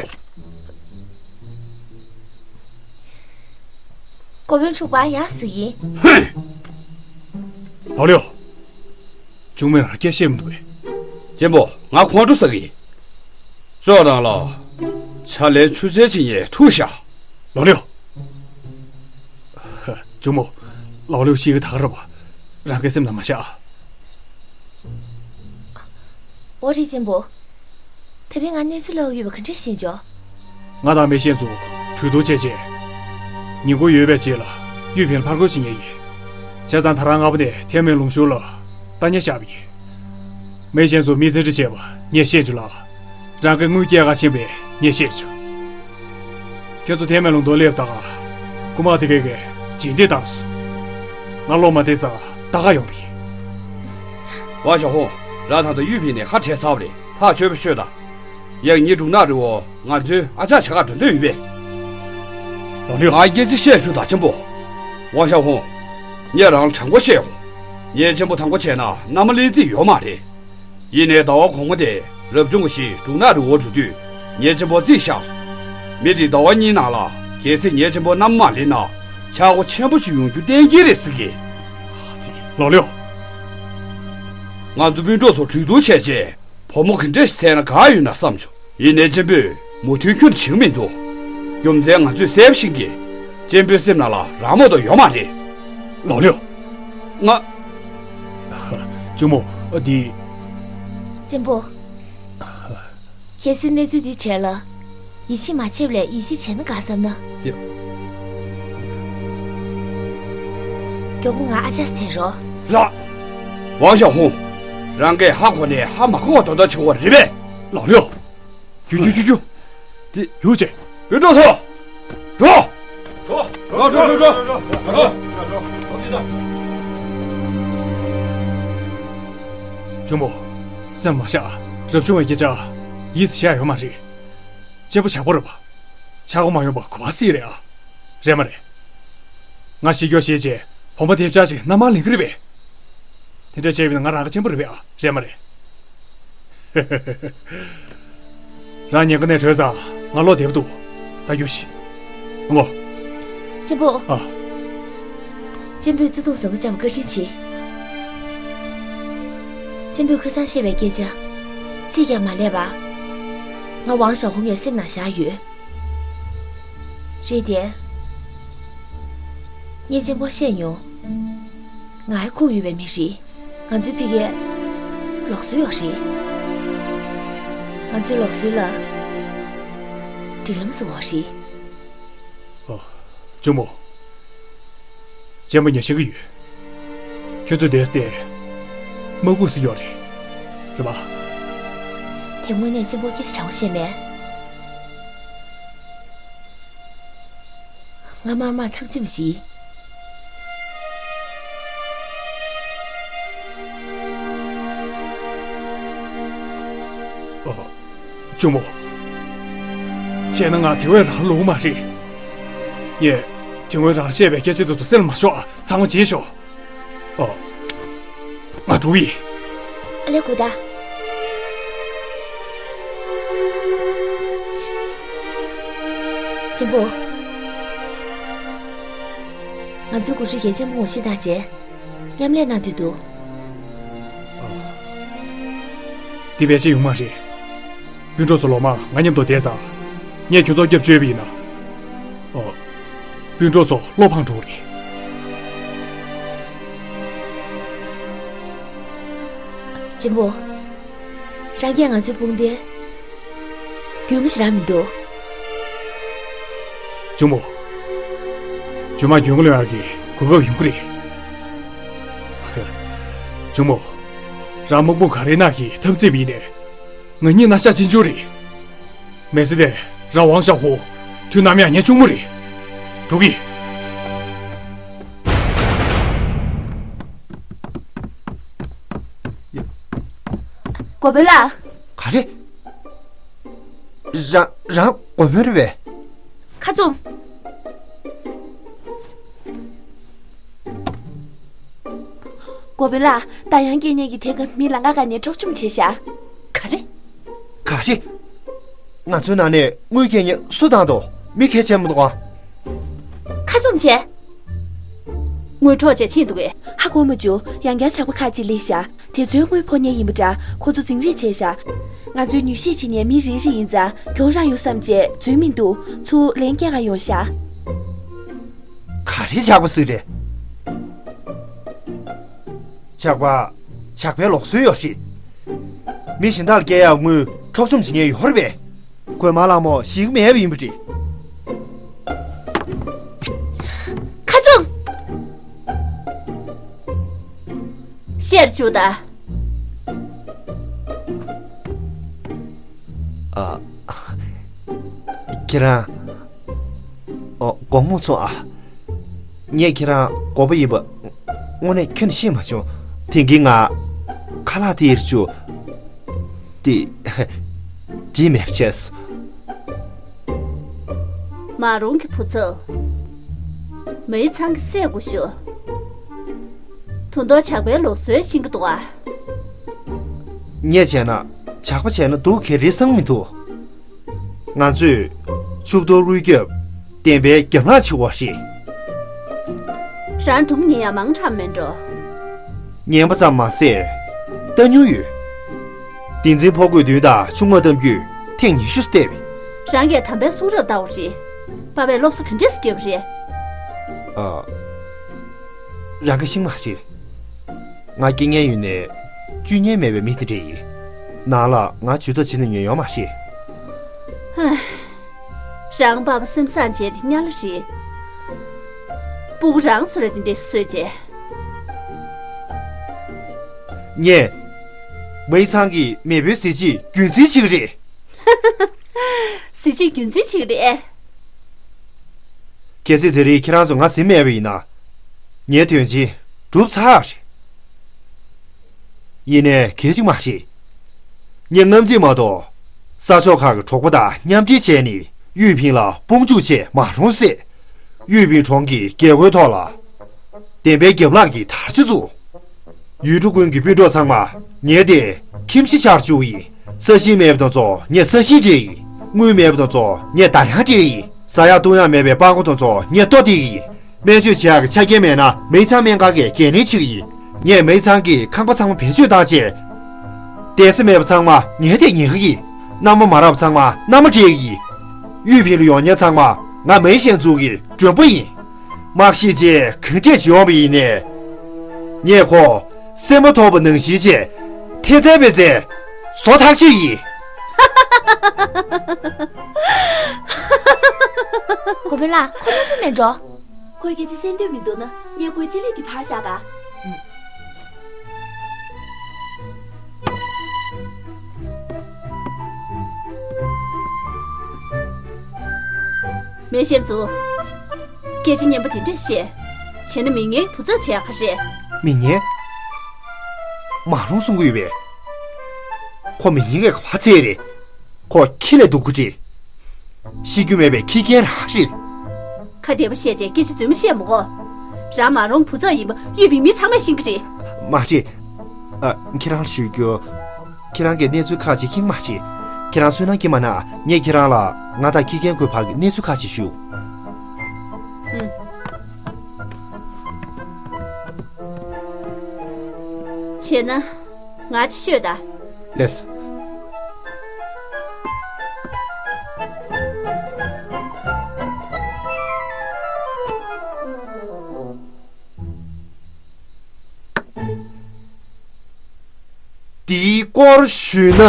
གོ་བོན་ཕྱུག་པ་ཡག་ཟིག་ཡིན། ཧེ། ལོ་ལེའོ། ཅུང་མོས་རང་སྐད་བཤད་མི་འདུག་པས། གཅེན་པོ། ང་ཁོང་ཁྲོ་ཟ་གི་ཡིན། ཅོག་རང་ལ། ཕྱག་ལས་ཆུ་ཚོད་ཅིག་ཉལ་ཐུག་ཤག་ལོ་ལེའོ། ཅུང་མོ། ལོ་ལེའོ་ཤི་གི་ཐག་ར་བ། རང་གི་སེམས་ལ་མ་བཞག་འོ་རེད་གཅེན་པོ། དེ་རིང་ང་གནས་ཚུལ་ལབ་ཡོད་པ་ག་འདྲས་ཤེས་བྱོས། ང་དང་མེ་ཤེས་ཚོ་གྲོས་བསྡུར་བྱས་རྗེས། ཉིན་གུང་ཡོལ་བའི་རྗེས་ལ་གཡུས་ཕན་ལ་ཕར་རྒོལ་བྱེད་མཁན་ཡིན། བྱས་ཙང་ད་རང་སྔ་པོ་ནས་ཐའེ་མེན་ལུང་ཤུར་ལ་ལྟ་རྙོག་བཤགས་པ་ཡིན། མེ་ཤེས་ཚོ་མི་བཙན་ཁྲིད་བྱས་པ་ངས་ཤེས་བྱུང་ལ། རང་གི་དངུལ་སྐྱེལ་ག་ཕྱིན་པས་ངས་ཤེས་བྱུང་། ཁྱེད་ཚོ་ཐའེ་མེན་ལུང་དུ་སླེབས་ད་ག་རྐུ་མ་དེ་གས་གས་བྱིན་འདི་བཏང་སོང་། ང་སློབ་མ་དེ་ཚ་ད་ག་ཡོང་བ་ཡིན། ཝང་ཞའོ་ཧུང་། རང་ད་ལྟ་གཡུས་ཕན་ནས་ཁ་བྲལ་ཚར་བ་རེད། ཐག་ཆོད་པོ་ཤོད་དང་། ཡང་ཉིན་དྲུག་ནང་རི་བོ་ང་ཚོའི་ཨ་ཅག་བྱ་ག་འགྲོ་འདོད་ཡོད་པས། ལོ་ལེའོ། ང་སྐད་ཆ་བཤད་བཅུག་དང་གཅེན་པོ། ཝང་ཞའོ་ཧུང་། ངས་རང་ལ་དྲང་པོ་བཤད་ཡོང་། ངས་གཅེན་པོ་དང་པོ་བྱས་ན་མནའ་མ་ལེན་རྩིས་ཡོད་མ་རེད། ཡིན་ནའི་ཟླ་བ་གོང་མ་དེ་རབ་བྱུང་བ་ཞིག་འབྲུག་ནག་རི་བོ་འགྲོ་དུས་ངའི་གཅེན་པོ་རྩིས་བཞག་སོང་། མི་དེ་ཟླ་བ་གཉིས་ནང་ལ་གལ་སྲིད་ངའི་གཅེན་པོ་མནའ་མ་མ་ལེན་ན་ཆག་སྒོ་ཆེན་པོ་ཞིག་ཡོང་རྒྱུ་གཏན་འཁེལ་རེད་ཟེར་གི། ལོ་ལེའོ། ང་ཚོ་སྤུན་གྲོགས་ཚོ་གྲོས་བསྡུར་བྱས་རྗེས། བུ་མོ་ག་འདྲ་ཞིག་འཚོལ་ན་དགའ་ཡོད་ན་བསམ་བྱུང་། ཡིན་ནའི་གཅེན་པོས་མོས་མཐུན་ཁྱོན་ནས་བྱེད་ཀྱི་མི་འདུག་རྒྱུ་མཚན་ང་ཚོས་གསལ་པོ་ཤེས་ཀྱི། གཅེན་པོའི་སེམས་ནང་ལ་རང་མ་གཏོགས་ཡོད་མ་རེད། ལོ་ལེའོ། ང་། ཅུང་མོ། འདི། གཅེན་པོ། གལ་སྲིད་གནས་ཚུལ་འདི་གྲས་ལ། ཡིད་ཆེས་མ་བྱས་པ་ལས་ཡིད་ཆེས་བྱས་ན་དགའ་བསམ་ན། ཡ། མགྱོགས་པོ་ང་ཨ་ཅག་བྱེད་རོགས། ར། ཝང་ཞའོ་ཧུང་། རང་གིས་ཧ་གོ་ནས་ཧ་མ་གོ་བ་དོན་དག་བྱེད་དགོས་རེད་པས། ལོ་ལེའོ། རྒྱུག་རྒྱུག་རྒྱུག་རྒྱུག་དེ། རྒྱུག་ཅེས། སྤུན་གྲོགས་ཚོ། འགྲོ། འགྲོ། འགྲོ། འགྲོ། འགྲོ། ཅུང་མོ། སེམས་མ་བཞག་རབ་བྱུང་བའི་སྐད་ཆ་ཡིད་ཆེས་ཡོད་མ་རེད། གཅེན་པོ་བྱ་ཕོ་རེད་པ། ཆག་སྒོ་མ་ཡོང་པ་གོ་བ་སྲིད་རེད་ཨ། རེད་མ་རེད། ང་ཤི་སྐྱོ་ཞེས་བྱས་བུ་མོ་དེབ་ཆག་ཅིག་མནའ་མར་ལེན་གི་རེད་པས། དེ་འདྲ་བྱས་པས་ན་ང་རང་གི་གཅེན་པོ་རེད་པས་ཨ། རེད་མ་རེད། རང་ཉེན་ཁ་ནས་གྲོལ་ཙང་ང་བློ་བདེ་པོ་འདུག་ད་རྒྱུགས་ཤིག་ཨ་མོ། གཅེན་པོ། ཨ། གཅེན་པོས་བརྩེ་དུང་ཟབ་མོ་བཅངས་པར་བཀའ་དྲིན་ཆེ། གཅེན་པོས་ཁ་སང་བཤད་པའི་སྐད་ཆ། གཅིག་ཀྱང་མ་ལས་པ། ང་ཝང་ཞའོ་ཧུང་ངའི་སེམས་ནང་བཞག་ཡོད། རེད་དེ། ངས་གཅེན་པོར་བཤད་མྱོང་། ང་ཧའི་ཁུག་ཡོད་པའི་མི་རེད། ང་ཚོའི་ཕ་གིར་ལུགས་སྲོལ་ཡོད་རེད། ང་ཚོའི་ལུགས་སྲོལ་ལ་སྒྲིག་ལམ་ཟེར་བ་རེད། ཨ། ཅུང་མོ། གཅེན་པོ་ཉེས་ཆད་ཀྱི་ཡོད། ཁྱོད་ཚོ་བསྡད་སྟེ། དམག་དཔུང་ཟིག་ཡོད་རེད། རེད་པ། དེ་དངོས་གནས་གཅེན་པོ་སྐད་ཆ་དྲང་པོ་བཤད་མེད། ང་མར་མར་འཐབ་རྩིས་མ་བྱེད། ཨ། གཅུང་མོ། བྱས་ན་ང་དེ་བས་རང་ལོང་མ་རེད། ངས་དེ་སྔོན་རང་བཤད་པའི་སྐད་ཆ་དེ་ཚོ་སེམས་ལ་མ་ཞོག་ཨ། ཚང་མ་བརྗེད་ཤོག་ཨ། ང་འགྲོ་གི་ཡིན། ཨ་ལེ་གུ་ད། གཅེན་པོ། ང་ཚོའི་འགོ་ཁྲིད་ཀྱིས་གཅེན་པོ་ངོ་ཤེས་བཏང་རྗེས། མཉམ་ལས་གནང་འདོད་འདུག་འདི་བས་ཆེ་ཡོང་མ་རེད། སྤུན་གྲོགས་ཚོ་ལོ་མང་ང་མཉམ་དུ་བསྡད་ཙང་། ངས་ཁྱོད་ཚོར་སྐྱབས་བཅོལ་བ་ཡིན་ན། ཨོ། སྤུན་གྲོགས་ཚོ་བློ་ཕངས་འགྲོ་རེད། གཅེན་པོ། རང་གིས་ང་ཚོའི་དཔུང་སྡེ། རྒྱུས་མངའ་ཞིག་རག་མི་འདུག་གཅུང་མོ། རྗེས་མ་རྒྱུས་མངའ་ལོན་ཡག་གི་གོ་སྐབས་ཡོང་གི་རེད། གཅུང་མོ། རང་དམག་དཔུང་ག་རེ་ནང་གི་འཐབ་རྩོད་མི་ཡིན་ནས། ང་གཉིས་ན་ཤ་གཅིག་མཇུག་རེད། མི་ཚེ་འདིར་རང་ཝང་ཞའོ་ཧུང་དུས་ནམ་ཡང་ངའི་གཅུང་མོ་རེད། འགྲོ་གི། གོ་བོན་ལགས། ག་རེ། རང་རང་གོ་བོན་རེད་པས། ཁ་བཙུམ། གོ་བོན་ལགས། ད་ཡང་སྐད་ཉན་གྱི་དེ་ག་མི་ལང་ཀ་ག་ནས་འཕྲོག་བཅོམ་བྱས་ཤག་ག་རེ། ག་རེ། ང་ཚོའི་ནང་ནས་དངུལ་སྐད་ཉན་སུ་བཏང་འདུག་མི་གལ་ཆེན་མི་འདུག་ཨ། ཁ་བཙུམ་བྱས། དངུལ་འཕྲོག་བྱས་ཕྱིན་འདུག་གས། ཧ་གོ་མ་བྱུང་། ཡང་བསྐྱར་ཇག་པ་ཁག་ཅིག་སླེབས་ཤག་དེ་ཚོའི་དངུལ་ཕོག་མཁན་ཡིན་པ་འདྲ། ཁོ་ཚོ་འཛིང་རེས་བྱས་ཤག་ང་ཚོས་མྱུལ་ཞིབ་བྱེད་མཁན་མི་རེ་རེ་ཡིན་ཙང་གྱོང་རག་ཡོང་བསམ་བྱས་འཛུལ་མི་འདུག་ཚུར་ལན་སྐྱེལ་ག་ཡོང་ཤག་ག་རེ་ཇག་པ་ཟིག་རེད། ཇག་པ། ཇག་པའི་ལུགས་སྲོལ་ཡོད་རེད། མི་གཞན་དག་ལ་སྐྱེལ་ཡག་དངུལ་འཕྲོག་བཅོམ་བྱེད་མཁན་ཡོད་རེད་པས། དགོན་མང་ལ་མོ་ཞིག་མེད་པ་ཡིན་པ་རེད། ཁ་བཙུམ། ཤེར་བཅུག་ད། ཨ། ཁྱེད་རང་། ཨོ། དགོང་མོ་མཚུངས་ཨ། ངས་ཁྱེད་རང་དགོས་པ་ཡིན་པ་དངོས་གནས་ཁྱོན་ནས་ཤེས་མ་བྱུང་། དེང་གི་ང་ཁ་ལག་དེ་ཡིར་བཅུག་དེ་བྲིས་མེད་པ་བྱས། མ་རུང་གི་བུ་ཚབ། མའི་ཚང་གི་སྲས་སྐུ་ཞབས། དུང་དོག་ཇག་པའི་ལུགས་སྲོལ་ཤེས་ཀྱི་འདུག་ཨ། ངས་བྱས་ན་ཇག་པ་བྱས་ན་སྡུག་ག་རེ་བསམ་མི་འདུག་ང་ཚོས་ཕྱུག་དོར་དངུལ་རྒྱབ་བདེན་པའི་རྒྱབ་ལངས་བྱེད་དགོས་རེད། རང་སྒྲུང་ཉན་ཡག་མང་དྲགས་མེད་འགྲོ། ཉན་པ་ཙམ་མ་ཟད། ལྟ་མྱོང་ཡོད། བསྟན་འཛིན་ཕོ་རྒོད་བདུན་དང་ཆུང་མ་གཏམ་རྒྱུད་ཐེངས་ཉི་ཤུ་བལྟས་པས། རང་གིས་དམ་པའི་གསུང་རབ་ལྟ་བུ་རེད། པ་ཕས་སློབ་གསོ་ག་འདྲས་སེ་བརྒྱབ་པ་རེད། ཨ། རང་གིས་ཤེས་མ་རེད། ང་སྐྱེ་ངན་ཡུལ་ནས་བཅུད་ཉན་མེད་པའི་མི་དེ་འདྲ་ཡིན། ནང་ལ་ང་ཇུས་གཏོགས་བྱེད་ནས་ཉན་ཡོད་མ་རེད། ཧ། རང་པ་ཕ་སེམས་བཟང་བྱས་དེ་གཉའ་ལ་རེད། སྤུ་གུ་རང་བཟོ་ར་དེ་འདྲས་གསོས་བྱས། ངས། མའི་ཚང་གི་མེས་པོའི་གཟི་བརྗིད་རྒྱུན་འཛིན་བྱེད་ཀྱི་རེད། གཟི་བརྗིད་རྒྱུན་འཛིན་བྱེད་ཀྱི་རེད། གལ་སྲིད་དེ་རིང་ཁྱེད་རང་ཚོ་ང་ཟིན་མེད་པ་ཡིན་ན། ངའི་དོན་ཆེན་གྲུབ་ཚར་རེད། ཡིན་ནའི་གལ་ཆེན་མ་རེད། ངས་རྔམ་བརྗིད་མ་གཏོགས། ས་ཕྱོགས་ཁག་གི་གྲོགས་པོ་དང་མཉམ་འབྲེལ་བྱས་ནས་ཡུས་ཕིང་ལ་དཔུང་འཇུག་བྱས་མ་རུང་ཟེར། ཡུས་ཕིང་གྲོང་གི་རྒྱལ་སྒོའི་ཐོག་ལ། བདེན་པའི་རྒྱབ་ལངས་ཀྱི་དར་ཆ་བཙུགས། ཡུལ་གྲུ་ཀུན་གྱི་སྤུན་གྲོགས་ཚང་མ་ངའི་སྟེང་ཁྱིམ་གཞིས་ཆགས་བཅུག་ཡིན། ས་ཞིང་མེད་པ་དང་ཚོ་ངས་ས་ཞིང་སྤྲད་ཡིན། དངུལ་མེད་པ་དང་ཚོ་ངས་ད་ཡང་སྤྲད་ཡིན། ཟ་ཡག་བཏུང་ཡག་མེད་པའི་པགས་ཀོ་དང་ཚོ་ངས་ལྟོ་སྟེར་གྱི་ཡིན། སྨན་བཅོས་བྱེད་ཡག་གི་ཆ་རྐྱེན་མེད་ན་མའི་ཚང་སྨན་ཁང་གིས་འགན་ལེན་བྱེད་ཀྱི་ཡིན། ངས་མའི་ཚང་གི་ཁང་པ་ཚང་མ་བེད་སྤྱོད་བཏང་རྗེས། བསྡད་ས་མེད་པ་ཚང་མ་ངས་དེ་ཉོ་གི་ཡིན། མནའ་མ་མ་རག་པ་ཚང་མ་མནའ་མ་སྤྲད་ཀྱི་ཡིན། གཡུས་ཕིང་ལ་ཡོང་མཁན་ཚང་མ་ང་མའི་ཞལ་འཛུགས་ཀྱི་མགྲོན་པོ་ཡིན། མ་ཤེས་རྗེས་གང་འདྲས་ཤིག་ཡོང་བ་ཡིན་ནའི། ངས་ཁོ་སེམས་པ་མཐོ་པོ་ནང་བཞིན་བྱས་ཐེ་ཚན་པེ་ཚན་བཟོ་ཐག་ཆོད་ཡིན། གོ་བོན་ལགས། ཁོ་རྣོན་པོ་མེད་འགྲོ། ཁོས་སྐད་ཆ་གསན་འདོད་མི་འདུག་ན་ངས་ཁོའི་ལྕེ་ལེབ་དེ་ཕར་བཞག་ག་མེ་ཤེས་ཚོ། སྐད་ཆ་སྙན་པོ་དེ་འདྲ་བཤད། བྱས་ན་མི་ངན་བུ་ཚབ་བྱེད་ཡག་ག་རེད། མི་ངན། མ་རུང་གསུང་གི་ཡོད་པས། ཁོ་མི་ངན་གྱི་ག་བ་ཚད་རེད། ཁོ་ཁྱི་ལས་སྡུག་གི་རེད། ཤི་རྒྱུ་མེད་པའི་ཁྱི་རྒན་རང་རེད། ཁ་བདེ་པོ་བཤད་བྱས་སྐད་ཆ་རྫུན་མ་བཤད་མི་དགོས། རང་མ་རུང་བུ་ཚབ་ཡིན་པ་གཡུས་པའི་མི་ཚང་མས་ཤེས་ཀྱི་རེད། མ་རེད། ཨ། ཁྱེད་རང་ལ་ཞུ་རྒྱུ། ཁྱེད་རང་གིས་གནས་ཚུལ་ཁག་ཅིག་མཁྱེན་གྱི་མ་རེད། ཁྱེད་རང་སུན་སྣང་སྐྱེས་མ་གནང་། ངས་ཁྱེད་རང་ལ་ང་དང་ཁྱི་རྒན་ཁོའི་བར་གྱི་གནས་ཚུལ་ཁག་ཅིག་ཞུ། ཨུམ། བྱས་ན། ང་ཅིག་ཤོད་ད། ལེས། འདིའི་སྐོར་ཞུས་ན།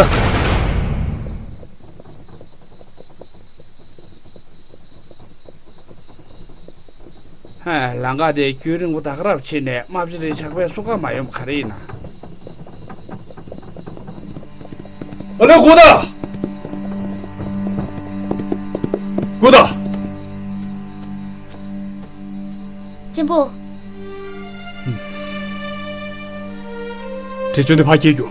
ཧ། ལམ་ཁ་དེ་རྒྱུན་རིང་པོ་ད་ག་རང་ཕྱིན་ནས་རྨ་བྱ་རེ་ཇག་པའི་སྲོག་ཁ་མ་ཡོང་བ་ག་རེ་ཡིན་ན། ཨ་ལེ། སྒུག་ད། སྒུག་ད། གཅེན་པོ། དྲི་ཆུ་འདི་ཕར་སྐྱེལ་རྒྱུ།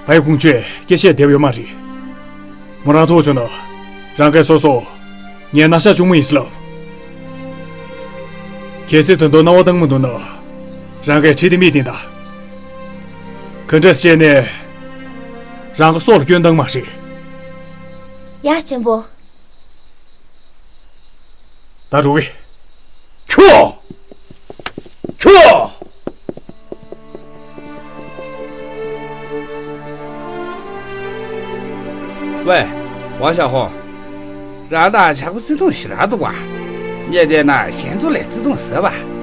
ངའི་དགོངས་ཆོད་སྐད་ཆ་བདེ་བོ་ཡོད་མ་རེད། མོ་རང་ཐུག་བྱུང་ན། རང་གིས་སོ་སོ། ངའི་རྣ་ཤ་གཅུང་མོ་ཡིན་ཟེར་ལབ། གལ་སྲིད་དོན་དུ་རྣ་བ་བཏང་མི་འདུག་ན། རང་གིས་གྲི་དེ་མིག་སྟེང་བལྟ། ག་འདྲ་བྱས་ནས། རང་གི་སྲོག་ལ་སྐྱོན་བཏང་མ་རེད། ཡ་ཆེན་པོ། ད་རུ་བི། ཁྱོ། ཁྱོ། ཝེ། ཝང་ཞའོ་ཧུང་། རང་དང་ཇག་པ་བརྩི་མཐོང་ཞེ་དྲག་འདུག་པ། ངས་བལྟས་ན་གཞན་ཚོ་ལས་བརྩི་མཐོང་ཟབ་པ།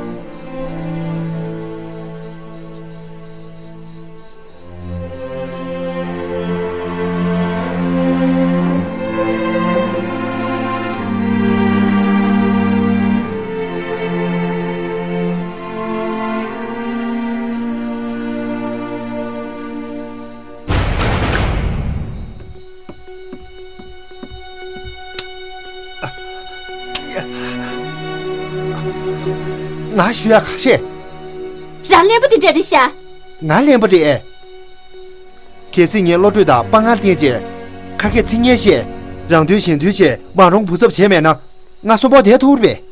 ང་ཞུ་ཡ་ག་རེ། རང་གླེན་པ་དེ་འདྲ་རེད་ཤག་ང་གླེན་པ་རེད། གལ་སྲིད་ངས་བློ་གྲོས་དང་དཔའ་ངར་བསྟན་བྱས། ཁ་སྐད་ཚིག་སྙན་བཤད། རང་དོན་གཞན་དོན་བྱས་མང་རུང་བུ་ཚབ་བྱས་མེད་ན། ང་གསོན་པོ་བསྡད་ཐུབ་རེད་པས།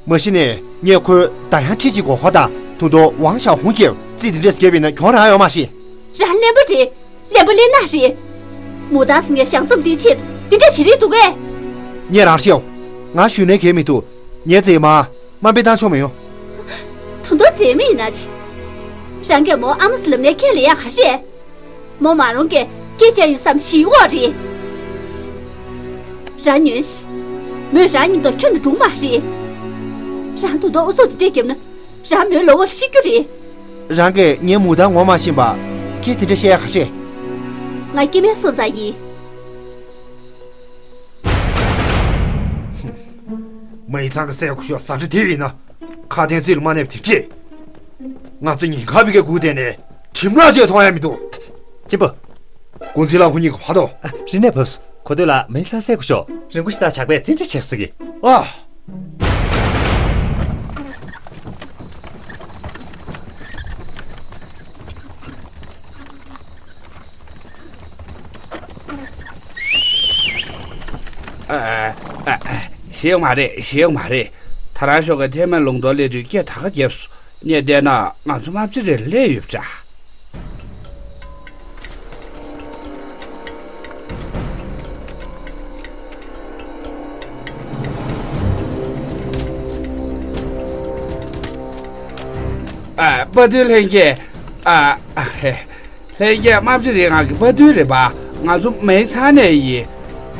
མ་གཞི་ནས་ངས་ཁོའི་ད་ཡང་ཁྲི་གཅིག་གོ་ཁོ་དང་དུང་དོ་ཝང་ཞའོ་ཧུང་གིས་རྩིས་དེ་འདྲས་བརྒྱབ་པ་ཡིན་ན་གྱོང་རག་ཡོད་མ་རེད། རང་གླེན་པ་རེད། གླེན་པ་གླེན་ནག་རེད། མུ་ཏང་སི་ངས་ཞང་ཚོམ་འདིའི་ཆེད་དུ་འདི་འདྲ་བྱེད་རིན་འདུག་གས། ངས་རང་ཤེས། ང་ཞུས་ནའི་གལ་མི་འདུག་ངའི་མཛེས་མ། དམའ་འབེབས་བཏང་ཆོག་མི་ཡོང་། དུང་དོ་མཛེས་མ་ཡིན་ན་ཅི། རང་གིས་མོ་ཨ་མ་སུ་ལབ་ནའི་ཁས་ལེན་ཡག་ག་རེད། མོ་མ་རུང་གི་སྐད་ཆ་ཡིན་བསམ་ཞིག་འོག་རེད། རང་ཉོན་ཞིག་མོས་རང་མཉམ་དུ་ཁྱོན་ནས་འགྲུག་མ་རེད། རང་དུང་དུང་ཨུ་ཚུགས་དེ་འདྲས་བརྒྱབ་ན་རང་མོའི་ལོ་བར་ཤི་རྒྱུ་རེད། རང་གིས་ངའི་མུ་མཐའ་ངོ་མ་ཤེས་པ། ཁྱེད་དེ་འདྲ་བཤད་ཡ་ག་རེད། ང་སྐྱེ་དམན་སོང་ཙང་ཡིན། མའི་ཚང་གི་སྲས་སྐུ་ཞབས་ཟ་འདྲེ་དེ་ཡིན་ན། ཁ་དན་རྩིས་ལ་མ་གནས་པ་དེ་ཁྲིད། ང་ཚོ་ཉེན་ཁ་བི་གའི་སྒུག་བསྡད་ནས་ཁྲིམས་ལག་ཅིག་མཐོང་ཡ་མི་འདུག་ཅི་པོ། གུང་ཚིགས་ལ་ཁོ་གཉིས་ཀྱི་བར་དུ། ཨ། རིན་ནས་བབས་སོ། གོ་ཐོས་ལ་མེ་ཚང་སྲས་སྐུ་ཞབས་རིན་པོ་ཆེ་དང་ཇག་པས་བཙན་ཁྲིད་བྱས་སོ་གི། ཨ། ཨ། ཨ། ཨ། ཞེད་མ་རེད། ཞེད་མ་རེད། ད་རང་ཤོག་གི་ཐའེ་མན་ལུང་སྟོང་སླེབས་དུས་སྐད་ད་ག་བརྒྱབ་སོང་། ངས་བལྟས་ན་ང་ཚོ་རྨ་བྱ་རེ་སླེབས་ཡོད་པ་འདྲ། ཨ། དཔའ་རྟུལ་ལྷན་རྒྱས། ཨ། ཨ། ཧེ། ལྷན་རྒྱས་རྨ་བྱ་རི་ང་གི་དཔའ་རྟུལ་རེད་པ། ང་ཚོ་མེ་ཚང་ནས་ཡིན།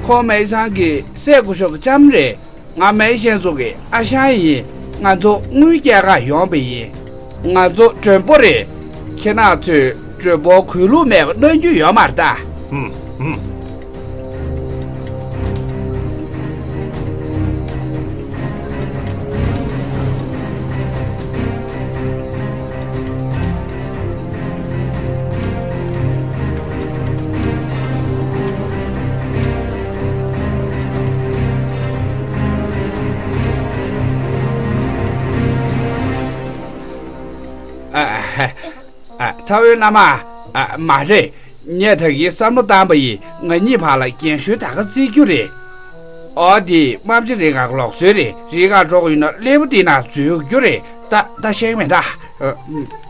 ཁོང་མེ་ཚང་གི་སྲས་སྐུ་ཞབས་ཀྱི་ལྕམ་རེད། ང་མེ་ཤན་ཚོ་གི་ཨ་ཞང་ཡིན། ང་ཚོ་དངུལ་སྐྱེལ་ག་ཡོང་པ་ཡིན། ང་ཚོ་མགྲོན་པོ་རེད། ཁྱེད་རང་ཚོས་མགྲོན་པོ་གུས་ལུགས་མེད་པ་གནང་རྒྱུ་ཡོད་མ་རེད་ད། ཧུམ་ཧུམ། ཨ། ཨ། ཚ་བོའི་མནའ་མ། ཨ། མ་རེད། ངས་ད་གིན་བསམ་བློ་བཏང་པ་ཡིན། ང་གཉིས་བར་ལ་རྒན་གཞོན་ད་ག་བརྩི་རྒྱུ་རེད། ཨོ་དེ་རྨ་བྱ་རི་ང་གི་ལུགས་སྲོལ་རེད། རི་ཁར་འགྲོ་དགོས་ཡོད་ན་སླེ་པོ་དེ་ན་འཛུལ་རྒྱུ་རེད། ད་ད་ཤེས་མེད་ད། ཨ།